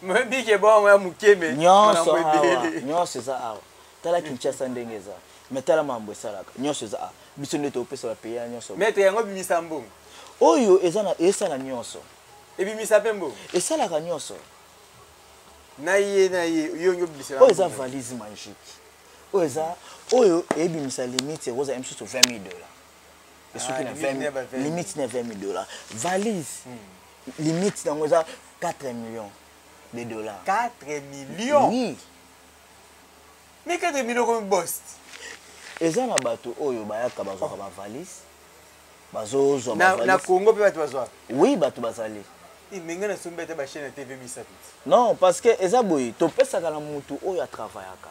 Speaker 1: mobike bongo ya mokeme.
Speaker 2: Nyonso awa, nyonso eza awa. Tala Kinshasa ndenge eza, mais tala mambo esalaka, nyonso eza awa. Biso nde topesa bapeya nyonso.
Speaker 1: Maître, yango ebimisa mbongo?
Speaker 2: Oyo eza na esala nyonso.
Speaker 1: Ebimisa mpe mbongo?
Speaker 2: Esalaka nyonso.
Speaker 1: Na ye na ye yo ngi obimisela.
Speaker 2: Oyo eza valise magique, oyo eza oyo ebimisa limite ekozala mosusu 20 000 $, esuki na 20, limite na 20 000 $. Valise, limite nango eza 4 millions de dollars.
Speaker 1: 4 millions?
Speaker 2: Oui.
Speaker 1: Mais 4 millions komi bost.
Speaker 2: Eza na bato oyo bayaka, bazwaka bavalise, bazozwa.
Speaker 1: Na Congo mpe bato bazwaka?
Speaker 2: Oui, bato bazali.
Speaker 1: Mais ngai nasombi ata bachaîne ya TV misato.
Speaker 2: Non, parce que eza boye, topesaka na motu oyo atravaillaka.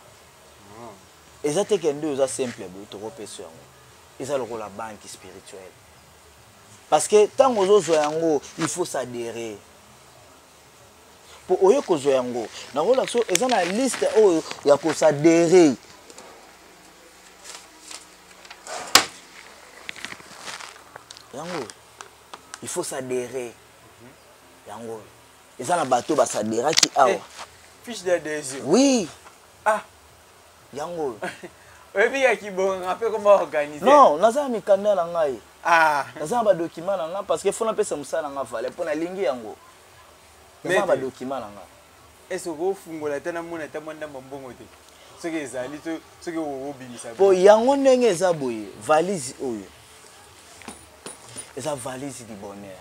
Speaker 2: Eza te ke nde oza simple boye tokopesa yango. Eza lokola banque spirituelle, parce que ntango ozozwa yango, il faut s'adhérer mpo oye kozwa yango. Nakolakisa so eza na liste oyo ya kosadhérer. Yango il faut s'adhérer, yango eza na bato basadhéraki awa.
Speaker 1: Eh, fiche d'adhésion?
Speaker 2: Oui.
Speaker 1: Ah.
Speaker 2: Yango.
Speaker 1: Oyebi ya kibonga mpe koma organiser?
Speaker 2: Non, naza na mikanda na ngai.
Speaker 1: Ah.
Speaker 2: Naza na badocument na ngai, parce que faut napesa mosala na ngai valeur, mpo nalingi yango. Naza na badocument na ngai.
Speaker 1: Est-ce okofungola ata namona ata mwa ndambo mbongo te, soki ezali to soki obimisa?
Speaker 2: Mpo yango ndenge eza boye, valise oyo eza valise du bonheur.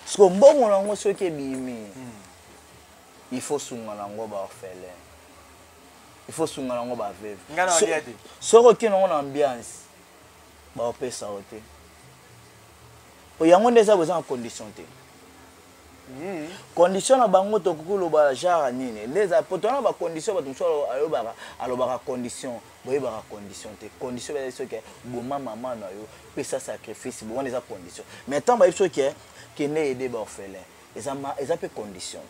Speaker 2: Siko mbongo nango soki ebimi, il faut sunga nango baorphelin, il faut sunga nango baveuve.
Speaker 1: Nga na olia te.
Speaker 2: Soki okei nango na ambiance, baopesa yo te, po yango nde eza boye, eza na condition te. Condition na bango tokoki koloba genre nini nde eza, po towana bacondition, bato mosusu alobaka alobaka condition, boyebaka condition te. Condition ezali soki boma mama na yo, pesa sacrifice, bo wana eza condition. Mais ntango bayebi soki kende aider baorphelin, eza eza mpe condition.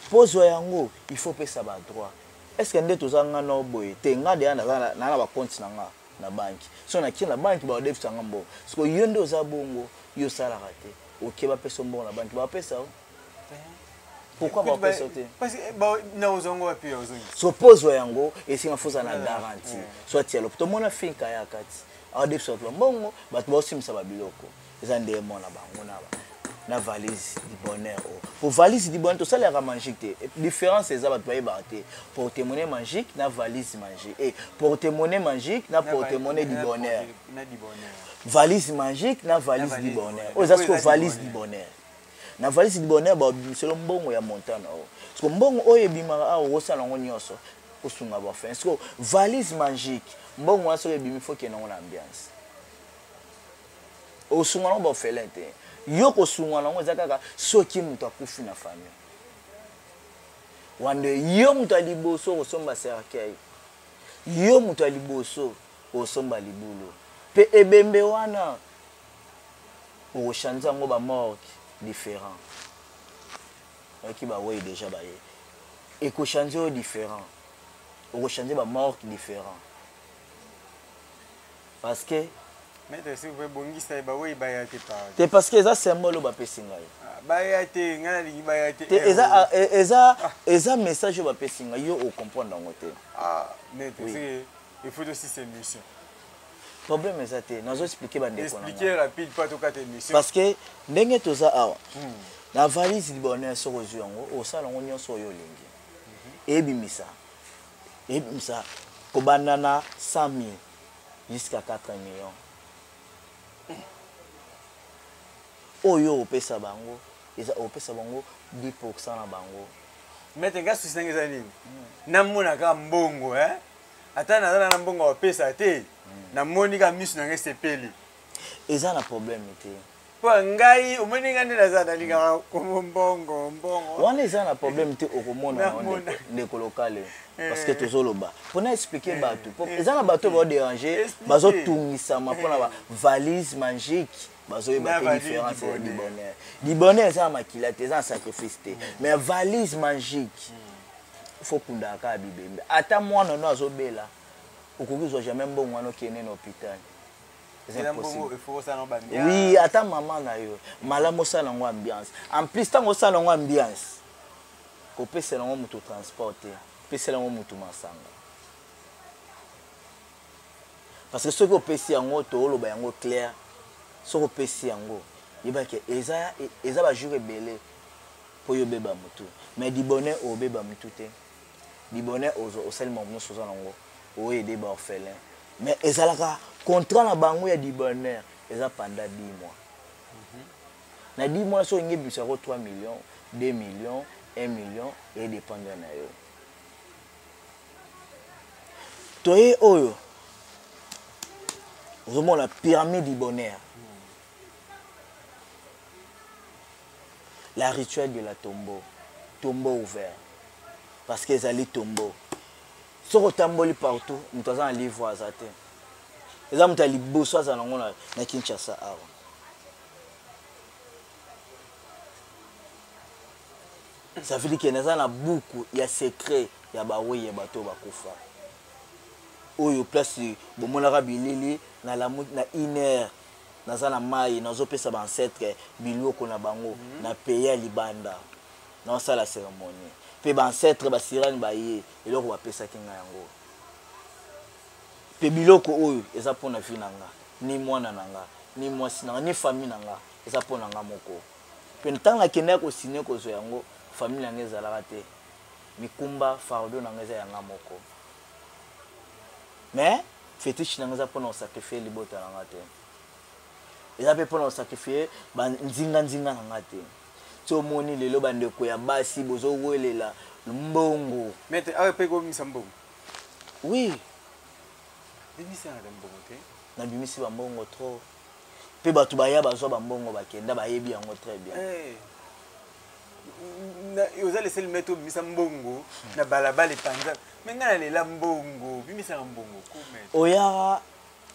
Speaker 2: Mpo zwa yango, il faut pesa badroit. Est ce que nde toza nga na boye te? Nga deya naza na bacompte na nga na banki, so nakie na banki, baodefisa nga mbongo. Siko yo nde oza bongo, yo osalaka te, oke bapesa mbongo na banki, bapesa yo, pourquoi bapesa te?
Speaker 1: Naozongo wapi ozongi?
Speaker 2: So mpo ozwa yango, esinga faut ozala na garantie, soit ya lopo tomona finka ya kati aodefisa bato bambongo, bato baosimisa babiloko. Eza nde mona bango na valise du bonheur oyo. Po valise du bonheur tosalelaka magique te. Différence eza, bato bayebaka te, porte-monnaie magique na valise magique, e porte-monnaie magique na porte-monnaie du bonheur, valise magique na valise du bonheur. Oyo eza siko valise du bonheur. Na valise du bonheur babimiselo mbongo ya montant na oyo. Siko mbongo oyo ebimaka awa, okosala yango nyonso, osunga bafin. Siko valise magique, mbongo wana soki ebimi, faut kende yango na ambiance, osunga nango baorphelin te. Yo kosunga nango eza kaka soki moto akufi na famille wande, yo moto ya liboso okosomba cercueil, yo moto ya liboso okosomba libulu, mpe ebembe wana okochange yango bamorgue différent. Oyoki bawei déjà baye, ekochange oyo différent, okochange bamorgue différent, parce que
Speaker 1: Maître, s'il vous plaît, bongisa ye, bawei baya te, pardon.
Speaker 2: Te, parce que eza symbole oyo bapesi ngai.
Speaker 1: Ah, baya te, ngai nalingi baya te.
Speaker 2: Te, eza message oyo bapesi ngai, yo ocomprendre yango te.
Speaker 1: Ah, maître, oui. Il faut aussi cette émission.
Speaker 2: Problème eza te, nazo expliquer bandeko
Speaker 1: na expliquer rapide po tokata émission.
Speaker 2: Parce que ndenge toza awa na valise du bonheur, soki ozwi yango, osala yango nyonso oyo olingi. Ebimisa kobanda na 100 000 jusqu'à 4 millions. Oyo opesa bango eza opesa bango 10% na bango.
Speaker 1: Maître, nga souci nanga eza nini? Namona kaka mbongo, eh? Ata naza na mbongo apesa te, namoni kaka miso nanga esepeli.
Speaker 2: Eza na problème te.
Speaker 1: Mpo ngai omoni ngai nde naza nalingaka komo mbongo mbongo.
Speaker 2: Wana eza na problème te, okomona ndeko lokale. Parce que tozoloba mpona expliquer bato, eza na bato baoderange, bazotungisama mpona ba valise magique, bazoyeba te différence ya du bonheur. Du bonheur eza na makila te, eza na sacrifice te, mais valise magique faut kundaka kaka bibembe. Ata mwana no azobela, okoki kozwa jamais mbongo wana okende na hôpital. Eza impossible. Oui, ata mama na yo malamu osala yango ambiance. En plus, ntango osala yango ambiance, kopesela yango moto transport te, pesela yango moto masanga, parce que soki opesi yango, tooloba yango clair, soki opesi yango, yebake eza bajour ebele mpo yo obeba motu. Mais du bonheur, obeba motu te. Du bonheur, osali makambo nyonso oza nango, oaider baorphelin, mais ezalaka contrat na bango ya du bonheur eza pendant 10 mois. Na 10 mois, soki olingi ebimisa ko 3 millions, 2 millions, 1 million, edépendre na yo. Toye oyo ozomona pyramide du bonheur, la rituel de la tombeau, tombeau ouvert, parce que ezali tombeau. Soki otamboli partout, moto aza na livre aza te. Eza moto ya liboso aza nango na Kinshasa awa. Ça veut dire que naza na buku ya secret ya bawei, ya bato oyo bakufa. Oyo place bomonaka bilili na lamu na une heure, naza na mai, nazopesa baancêtre biloko na bango. Na pays ya libanda naosala cérémonie, mpe baancêtre basirani baye, eloko bapesaki ngai yango. Mpe biloko oyo eza mpona vie na nga, ni mwana na nga, ni mwasi na nga, ni famille na nga, eza mpo na nga moko. Mpe ntango nakendaki kosigne kozwa yango, famille na nga ezalaka te. Mikumba, fardeau na nga eza ya nga moko, mais fétiche na nga eza mpona kosacrifie libota na nga te, eza mpe mpona kosacrifie banzinganzinga na nga te. Ti omoni lelo bandeko ya basi bozowelela mbongo.
Speaker 1: Maître, awa mpe kobimisa mbongo?
Speaker 2: Oui.
Speaker 1: Bimisaka mbongo te.
Speaker 2: Nabimisi bambongo trop, mpe bato baya bazwa bambongo bakenda, bayebi yango très bien.
Speaker 1: Oza le seul maître obimisa mbongo na balabala epanza. Me ngai nalela mbongo, bimisaka mbongo.
Speaker 2: Oyaka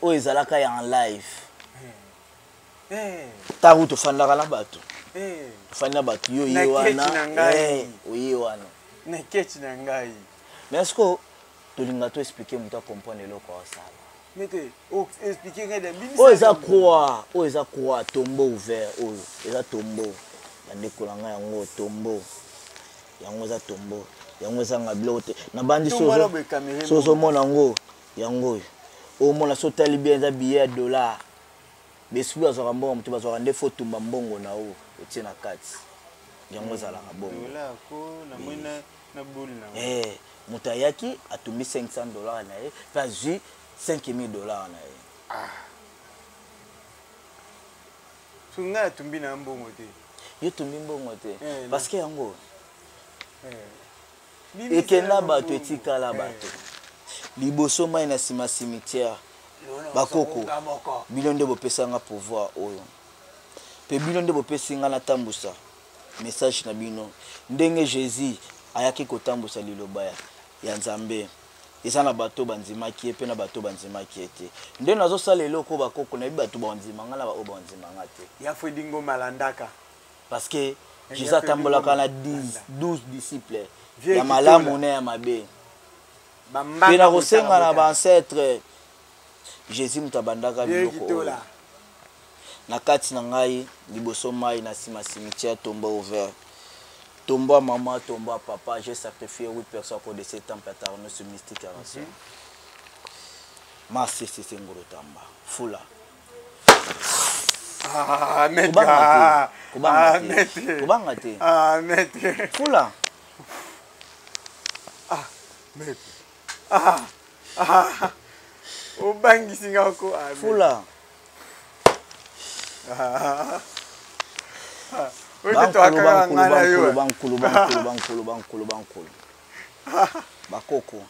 Speaker 2: oyo ezalaka ya en live, ntango tofandaka na bato, tofandi na bato, yo oye wana, oye wana.
Speaker 1: Na keti na ngai.
Speaker 2: Mais est ce que tolinga to expliquer moto acomprendre eloko asala? Oyo eza croix, oyo eza croix, tombeau ouvert. Oyo eza tombeau, bandeko na ngai. Yango tombeau, yango eza tombeau, yango ezanga biloko te. Nabandi so ozomona yango, yango oyo omona so otali bien, eza billet ya dollar. Besprit bazwaka mbongo moto, bazwaka nde fo tumba mbongo na oyo otie na kati. Yango ezalaka bongo. Moto ayaki, atumbi 500 $ na ye mpe azwi 5000 $ na ye.
Speaker 1: So ngai atumbi na mbongo te.
Speaker 2: Yo tumbi mbongo te, parce que yango ekenda bato, etikala bato liboso mai na nsima cimetière. Bakoko, bino nde bopesanga pouvoir oyo, mpe bino nde bopesi nga natambusa message na bino ndenge Jésus ayaki kotambusa liloba ya Nzambe. Eza na bato bandimaki ye mpe na bato bandimaki ye te. Nde nazosala eloko oyo, bakoko, nayebi bato bandima nga na baoyo bandima nga te.
Speaker 1: Ya Fredi Ngoma alandaka.
Speaker 2: Parce que Jésus atambolaka na 10 12 disciples, ya malamu na ya mabe. Mpe na kosenga na baancêtre, Jésus moto abandaka biloko oyo na kati na ngai, liboso mai na nsima cimetière, tombeau ouvert, tombeau ya mama, tombeau ya papa. J'ai sacrifié 8 personnes à cause de ce temple ya Taranus mystique ya nation masesese ngolo tamba fula.
Speaker 1: Ah,
Speaker 2: kobanga te, kobanga te.
Speaker 1: Ah, maître.
Speaker 2: Fula.
Speaker 1: Ah, maître. Ah, ah. Obangisi nga ko.
Speaker 2: Fula. Bankulu, bankulu, bankulu, bankulu, bankulu, bankulu, bankulu. Bakoko.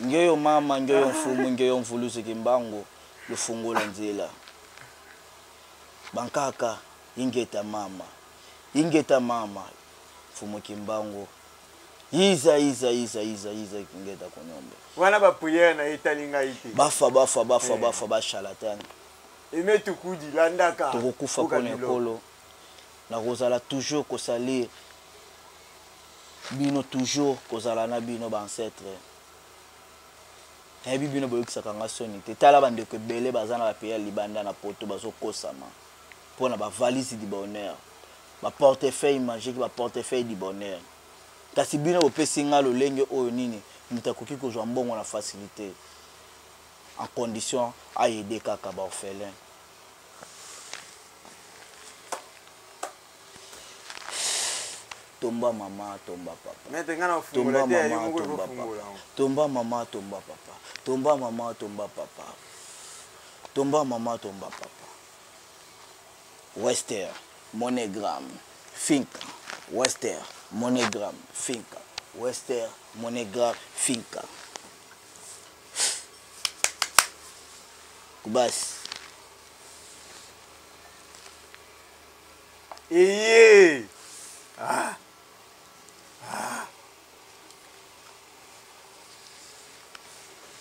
Speaker 2: Ngeyo mama, ngeyo mfumu, ngeyo mvuluzi kimbangu, lufungola nzela. Bankaka, ingeta mama. Ingeta mama, mfumu kimbangu. Yiza, yiza, yiza, yiza, yiza, ingeta kunyomba.
Speaker 1: Wana ba prière na etali ngai te.
Speaker 2: Bafa, bafa, bafa, bafa, ba charlatan.
Speaker 1: Aimé Tukudi, landaka.
Speaker 2: Tokokufa pona ekolo. Nakozala toujours kosalir bino, toujours kozala na bino ba ancêtres. Nayebi bino boyokisaka nga soni te. Tala bandeko ebele baza na ba pays ya libanda na poto bazokosama pona ba valise du bonheur, ba portefeuille magique, ba portefeuille du bonheur. Kasi bino bopesi nga lolenge oyo nini moto akoki kozwa mbongo na facilité en condition a aider kaka ba orphelin. Tomba mama, tomba papa.
Speaker 1: Maître, nga na
Speaker 2: Tomba
Speaker 1: fungola te, yo
Speaker 2: mama,
Speaker 1: moko
Speaker 2: tomba
Speaker 1: fungola.
Speaker 2: papa. Tomba mama, tomba papa. Tomba mama, tomba papa. Tomba mama, tomba papa. Wester, MoneyGram, Finca. Wester, MoneyGram, Finca. Wester, MoneyGram, Finca. Kubasi.
Speaker 1: Eye. Ah. Ah.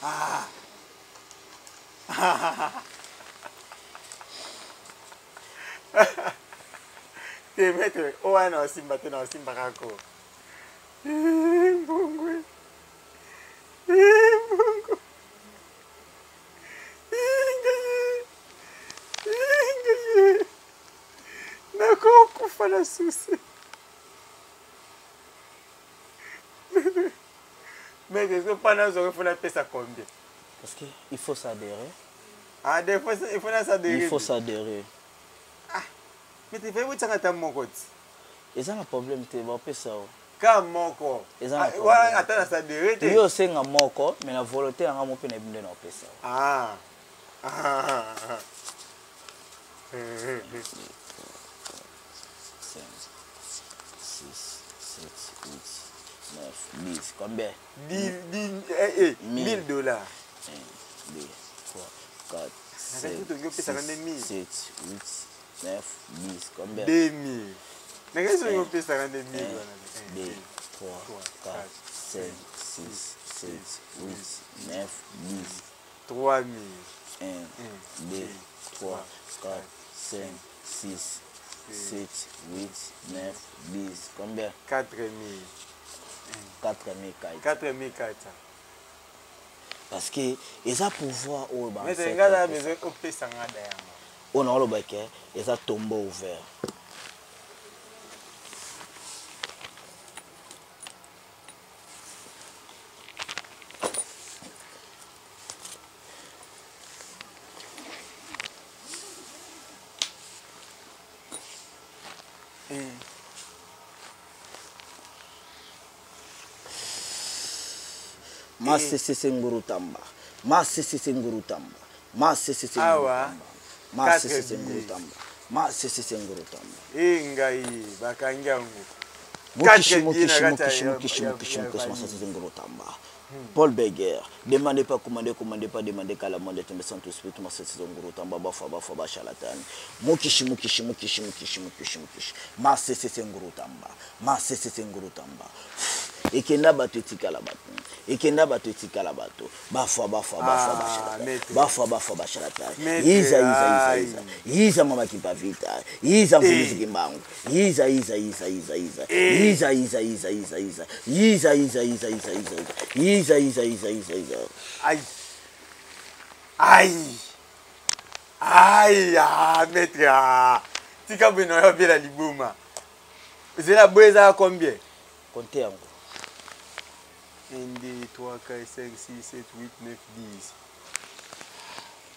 Speaker 1: Ah. Te maître, o wana osimba te na osimba kako. Mbongwe. Mbongo. Ingaye. Nakokufa na susi. Mais est-ce que pendant ce temps, il faut la pesa combien?
Speaker 2: Parce que il faut s'adhérer.
Speaker 1: Ah, des fois, il faut s'adhérer.
Speaker 2: Il faut s'adhérer.
Speaker 1: Ah, mais tu fais où tu as mon côté?
Speaker 2: Et ça, un problème, tu vas pesa.
Speaker 1: Ka moko.
Speaker 2: Eza na
Speaker 1: Ah,
Speaker 2: problème.
Speaker 1: wana ata na s'adhérer te.
Speaker 2: Yo osenga moko, mais na volonté yanga mo pe na bino na opesa.
Speaker 1: Ah. Ah.
Speaker 2: 5, 6, 7, 8, 9, 10. Combien?
Speaker 1: Dix, dix, eh, eh,
Speaker 2: Mille.
Speaker 1: 1000 dollars.
Speaker 2: 1, 2, 3, 4,
Speaker 1: Na
Speaker 2: 5,
Speaker 1: kati toki opesaka nde
Speaker 2: 6,
Speaker 1: 1000.
Speaker 2: 7, 8, 9, 10. Combien?
Speaker 1: 2000. Na kati soki opesaka nde 1000
Speaker 2: 1,
Speaker 1: wana.
Speaker 2: 2, 3, 4, 5, 6, 7, 8, 9, 10.
Speaker 1: 3000.
Speaker 2: 1, 2, 3, 4, 5, 6, 7, 8, 9, 10. Combien?
Speaker 1: 4000.
Speaker 2: 4400.
Speaker 1: 4400.
Speaker 2: Parce que eza pouvoir oyo ba
Speaker 1: Mais
Speaker 2: ancêtre
Speaker 1: nga na
Speaker 2: bapesaka.
Speaker 1: besoin opesa nga da yango.
Speaker 2: Oyo na oloba ke eza tombeau ouvert. Masese ngurutamba. Masese ngurutamba. Masese
Speaker 1: Awa.
Speaker 2: ngurutamba. Masese
Speaker 1: Quatre
Speaker 2: ngurutamba. Masese ngurutamba.
Speaker 1: Eh, ngai bakangi yango.
Speaker 2: Mukishi,
Speaker 1: Quatre
Speaker 2: mukishi,
Speaker 1: billets na kati
Speaker 2: mukishi,
Speaker 1: ya-
Speaker 2: mukishi,
Speaker 1: ya-
Speaker 2: mukishi,
Speaker 1: ya
Speaker 2: mukishi,
Speaker 1: valise.
Speaker 2: masese ngurutamba. Paul Berger, demandez pas, commandez, commandez pas, demandez qu'à la monde tombe sans tout esprit, masese ngurutamba, bafa, bafa, bachalatani. Mukishi, mukishi, mukishi, mukishi, mukishi, mukishi. Masese ngurutamba. Masese ngurutamba. Ekenda bato etikala bato. Ekenda bato etikala bato. Bafa, bafa, bafa,
Speaker 1: Ah,
Speaker 2: bachalatani.
Speaker 1: maître.
Speaker 2: Bafa, bafa, bachalatani.
Speaker 1: Maître,
Speaker 2: Yiza, yiza, yiza,
Speaker 1: aïe.
Speaker 2: yiza. Yiza mama Kimpavita. Yiza mfundisi
Speaker 1: Eh.
Speaker 2: Kimbangu. Yiza, yiza, yiza, yiza, yiza.
Speaker 1: Eh.
Speaker 2: Yiza, yiza, yiza, yiza, yiza. Yiza, yiza, yiza, yiza, yiza, yiza. Yiza, yiza, yiza, yiza, yiza.
Speaker 1: Aïe. Aïe. Aïe, ah, maître, ah. Tika bino yo bela libuma. Zela boeza combien?
Speaker 2: Comptez yango.
Speaker 1: 1, 2, 3, 4, 5, 6, 7, 8, 9, 10.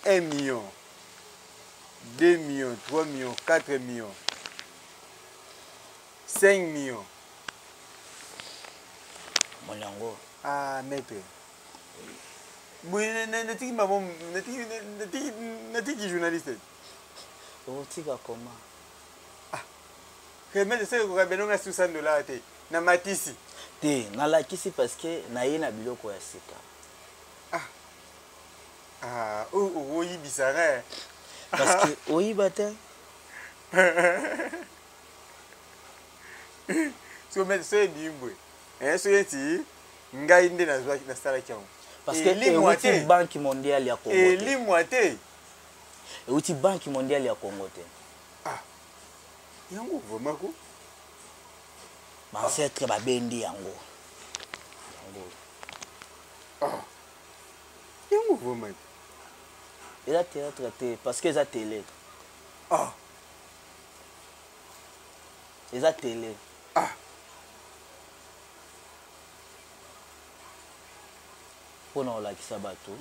Speaker 1: 1 million, 2 millions, 3 millions, 4 millions, 5 millions.
Speaker 2: Moni yango.
Speaker 1: Ah, maître. Boye, natiki maman, natiki journaliste.
Speaker 2: Okotika koma.
Speaker 1: Ah. Remède soki ekoka beno nga 600 dollars te. Na matisi.
Speaker 2: Te, nalakisi parce que naye na biloko ya sika.
Speaker 1: Ah. Ah, oyo okoyibisa nga.
Speaker 2: Parce que oyiba te.
Speaker 1: So mais so ebimbwe. Eh so eti ngai nde nazwaki nasalaki yango.
Speaker 2: Parce que euti Banque mondiale ya Congo.
Speaker 1: Elimwa te.
Speaker 2: Euti Banque mondiale ya Congo te.
Speaker 1: Ah. Yango vraiment ko.
Speaker 2: Ba ancêtre babendi yango. Yango.
Speaker 1: Ah. Yango vraiment.
Speaker 2: Eza théâtre te parce que eza télé.
Speaker 1: Ah.
Speaker 2: Eza télé.
Speaker 1: Ah.
Speaker 2: Mpo na kolakisa bato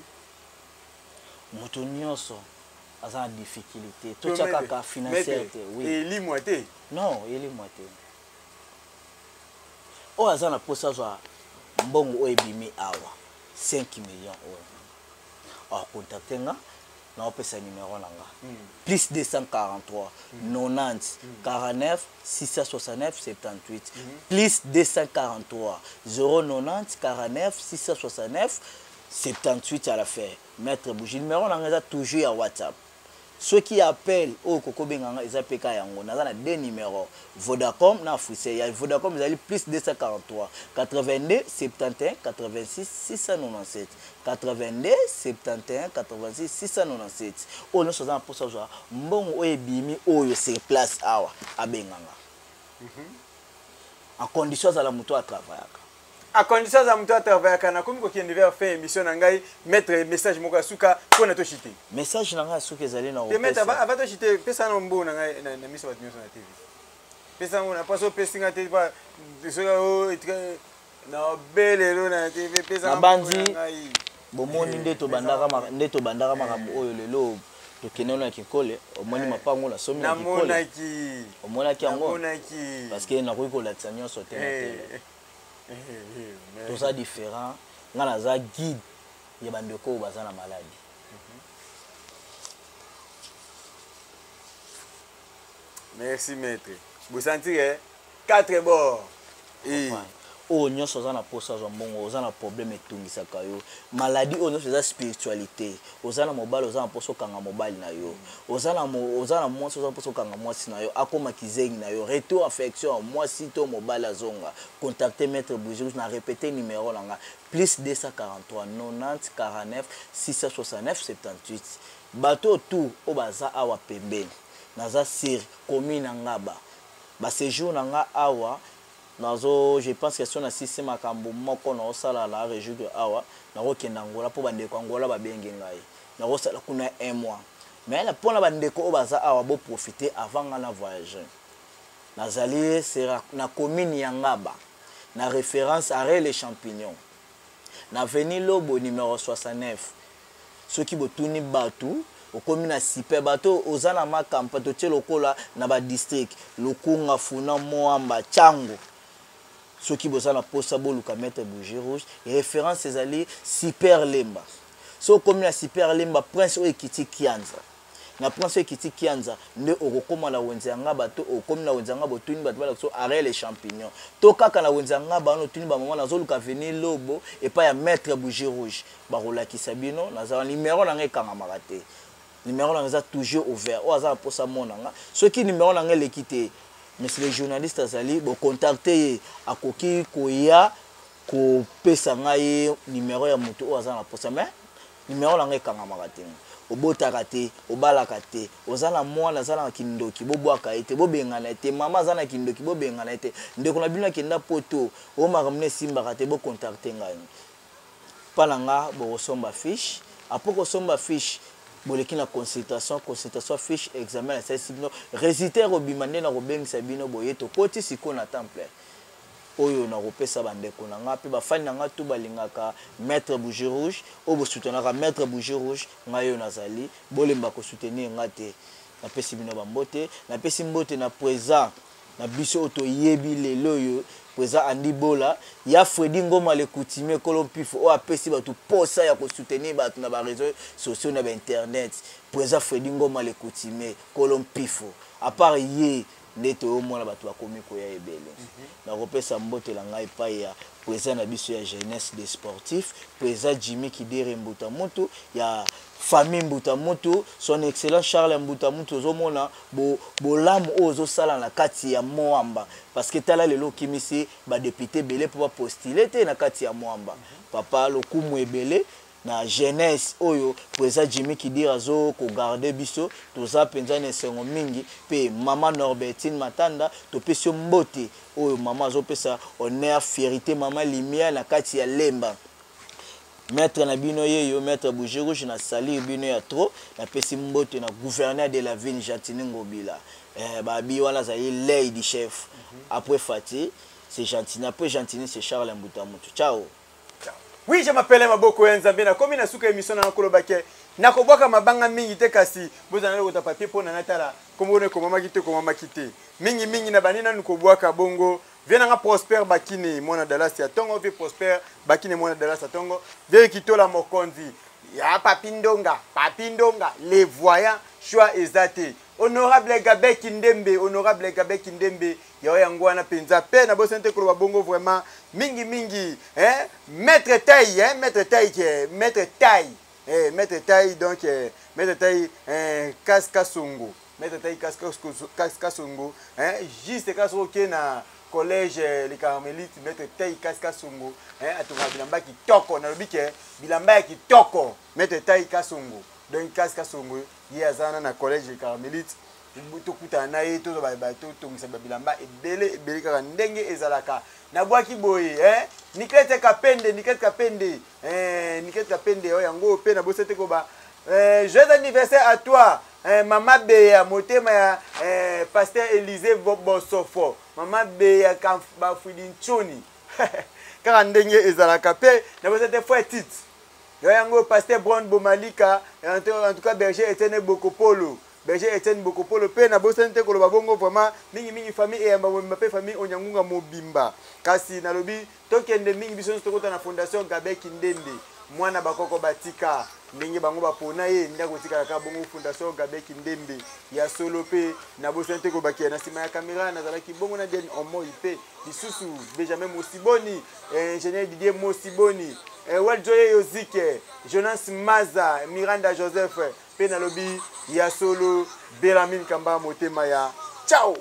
Speaker 2: moto nyonso aza na difficulté totya kaka financière te.
Speaker 1: Oui, elimwa te.
Speaker 2: Non, elimwa te. Oyo aza na mposa azwa mbongo oyo ebimi awa 5 millions oyo, akocontacte nga, naopesa numero na nga: plus 243 90 49 669 78, plus 243 090 49 669 78 à la fin. Maître Bougie, numéro na nga eza toujours ya WhatsApp. Soki appel oyo kokobenga nga eza mpe ka yango. Naza na deux numéro, Vodacom na Africell. Ya Vodacom ezali plus 243 82 71 86 697, 82 71 86 697. Oyo nyonso aza na mposa azwa mbongo oyo ebimi oyo sur place awa, abenganga en condition azala moto atravaillaka.
Speaker 1: À condition aza moto atravaillaka. Nakomi kokende vers fin émission na ngai. Maître, message moko ya suka mpo na toshite.
Speaker 2: Message na ngai ya suka ezali na
Speaker 1: te, maître, avant toshite, pesa na mbongo na ngai na miso bato nyonso na TV. Pesa ngo na mpaso opesi nga te soki na belelo na TV. Pesa.
Speaker 2: Nabandi bomoni nde tobandaka, nde tobandaka makambo oyo. Lelo tokende na Kinkole, omoni mapango nasomi na Kinkole, omonaki yango, parce que nakoki kolakisa nyonso te na tele. Toza différent. Nga naza guide ya bandeko oyo baza na maladi.
Speaker 1: Merci maître. Bosentir quatre bords.
Speaker 2: Oyo nyonso oza na mposa azwa mbongo, oza na problème etungisaka yo, maladi oyo nyonso eza spiritualité, oza na mobali, oza na mposa okanga mobali na yo, oza na mwasi, oza na mposa okanga mwasi na yo akóma kizengi na yo, retour affection ya mwasi to mobali azonga, contacte maître Bougie. Na répété numéro na nga: plus 243 90 49 669 78. Bato oyo tout oyo baza awa pembeni, naza sur commune na Ngaba. Baséjour na nga awa, nazo, je pense que so nasisi makambo moko naosala na région awa, nakokende Angola mpo bandeko Angola babengi ngai, nakosala kuna un mois. Mais mpona bandeko oyo baza awa, boprofite avant nga na voyage. Nazali na commune ya Ngaba, na référence arrêt les champignons, na avenue Lobo numéro 69. Soki botuni bato, okomi na super. Bato oza na makampa, totie lokola na badistrict Lukunga, Funa, Moamba, Tshangu. Soki boza na posa boluka maître Bougie Rouge, référence ezali Super Lemba. So okomi na Super Lemba, prince oyo ekiti Kianza, na prince oyo ekiti Kianza nde okokóma na wenze ya Ngaba. To okomi na wenze ya Ngaba, otuni bato balakisa so arrêt les champignons, to kaka na wenze ya Ngaba wana, otuni bamama: "Nazoluka avenue Lobo epai ya maître Bougie Rouge." Bakolakisa bino. Nazala numero na ngai ekangamaka te, numero na ngai eza toujours ouvert. Oyo aza na mposa mona nga, soki numero na ngai eleki te, monsieur le journaliste azali, bocontacte ye, akoki koya kopesa ngai numero ya moto oyo aza na mposa. Mais numero na ngai ekangamaka te. Obotaka te, obalaka te, oza na mwana aza na kindoki, bobwaka ye te, bobengana ye te. Mama aza na kindoki, bobengana ye te. Ndeko na bino akenda Poto, oyo makambo na esimbaka te, bocontacte ngai mpa na nga. Bokosomba fiche, apres kosomba fiche, boleki na consultation. Consultation, fiche, examen, nasalisi bino, résultat ekobima nde nakobengisa bino. Boye tokoti sikoyo na temple oyo. Nakopesa bandeko na nga mpe bafani na nga tu balingaka maître Bougie Rouge, oyo bosoutenaka maître Bougie Rouge, ngai oyo nazali, bolemba kosoutenir nga te. Napesi bino bambote, napesi mbote na présent na biso oyo toyebi lelo oyo. Président Andy Bola, ya Freddy Ngoma le coutumier kolo mpifo oyo apesi bato posa ya kosoutenir bato na baréseaux sociaux, na bainternet. Président Freddy Ngoma le coutumier kolo mpifo, à part ye nde toyomona bato bakomi koya ebele. Nakopesa mbote na ngai epai ya président na biso ya jeunesse des sportifs, président Jimmy Kidere Mbuta Mutu ya famille Mbuta Mutu, son excellence Charles Mbuta Mutu. Ozomona bolamu oyo ozosala na kati ya Moamba, parce que tala lelo okimisi badéputé ebele mpo bapostule te na kati ya Moamba. Papa, lokumu ebele na jeunesse oyo président Jimmy Kidira azokogarde biso. Toza mpenza na esengo mingi. Mpe mama Norbertine Matanda, topesi yo mbote oyo mama azopesa honneur, fierté, mama lumière na kati ya Lemba. Maître na bino yeyo, maître Bougie Rouge, na salir bino ya trop. Napesi mbote na gouverneur de la ville, Gentiny Ngobila. Babi wana azali l'œil du chef. Après Fati, c'est Gentiny, après Gentiny, c'est Charles Mbuta Mutu. Ciao.
Speaker 1: Oui, je m'appelle Maboko ya Nzambe. Nakomi na suka émission na nakoloba ke nakobwaka mabanga mingi te, kasi bozala lokota papier mpo na natala kombo ekomamaki te, ekomamaki te mingimingi na bandi nanu kobwaka bongo. Vie nanga Prosper Bakine, mwana Dallas ya ntongo. Vie Prosper Bakine, mwana Dallas ya ntongo. Vie Kitola, mokonzi ya Papi Ndonga, Papi Ndonga les voyants, choix eza te. Honorable Gabe Kindembe, honorable Gabe Kindembe, yao yango wana mpenza. Mpe nabosani te koloba bongo vraiment mingimingi, hein? Maître Tai, hein? Maître Tai ke maître Tai, maître Tai, donc maître Tai, kas Kasongo, maître Tai kas, kas, Kasongo, hein? Juste kasi oke na collège les Carmélites, maître Tai kas Kasongo, hein? Atongaka bilamba kitoko, nalobi ke bilamba ya kitoko, maître Tai Kasongo. Donc kas Kasongo ye aza wana na collège les Carmélites, tokutana na ye, totongisa babilamba ebele ebele kaka ndenge ezalaka. Nabwaki boye, eh? Niklete Kapende, Niklete Kapende, eh, Niklete Kapende oyo yango mpe nabosi te koba joyeux anniversaire à toi, mama Beya, motema ya pasteur Élysée Bosofo, mama Beya Bafwidi Ntshoni, kaka ndenge ezalaka. Mpe nabosi te frère Tite yo yango, pasteur Bron Bomalika, en tout cas berger Etienne Bokopolo, berger Etienne Bokopolo. Mpe nabosani te koloba bongo vraiment mingimingi famille Eyamba mobimba mpe famille Onyangunga mobimba. Kasi nalobi tokende mingi, biso nyonso tokota na fondation Gabe Kindembe, mwana bakoko batika ndenge bango bapona ye nde akotikala kaka bongo, fondation Gabe Kindembe ya solo. Mpe nabosani te kobakia na nsima ya kamera nazalaki bongo na Diane Omoi, mpe lisusu Benjamin Mosiboni, ingénieur Didier Mosiboni, Weljoye Yozike, Jonas Maza, Miranda Joseph. Mpe nalobi ya solo, Belamine Kamba, motema ya ciao.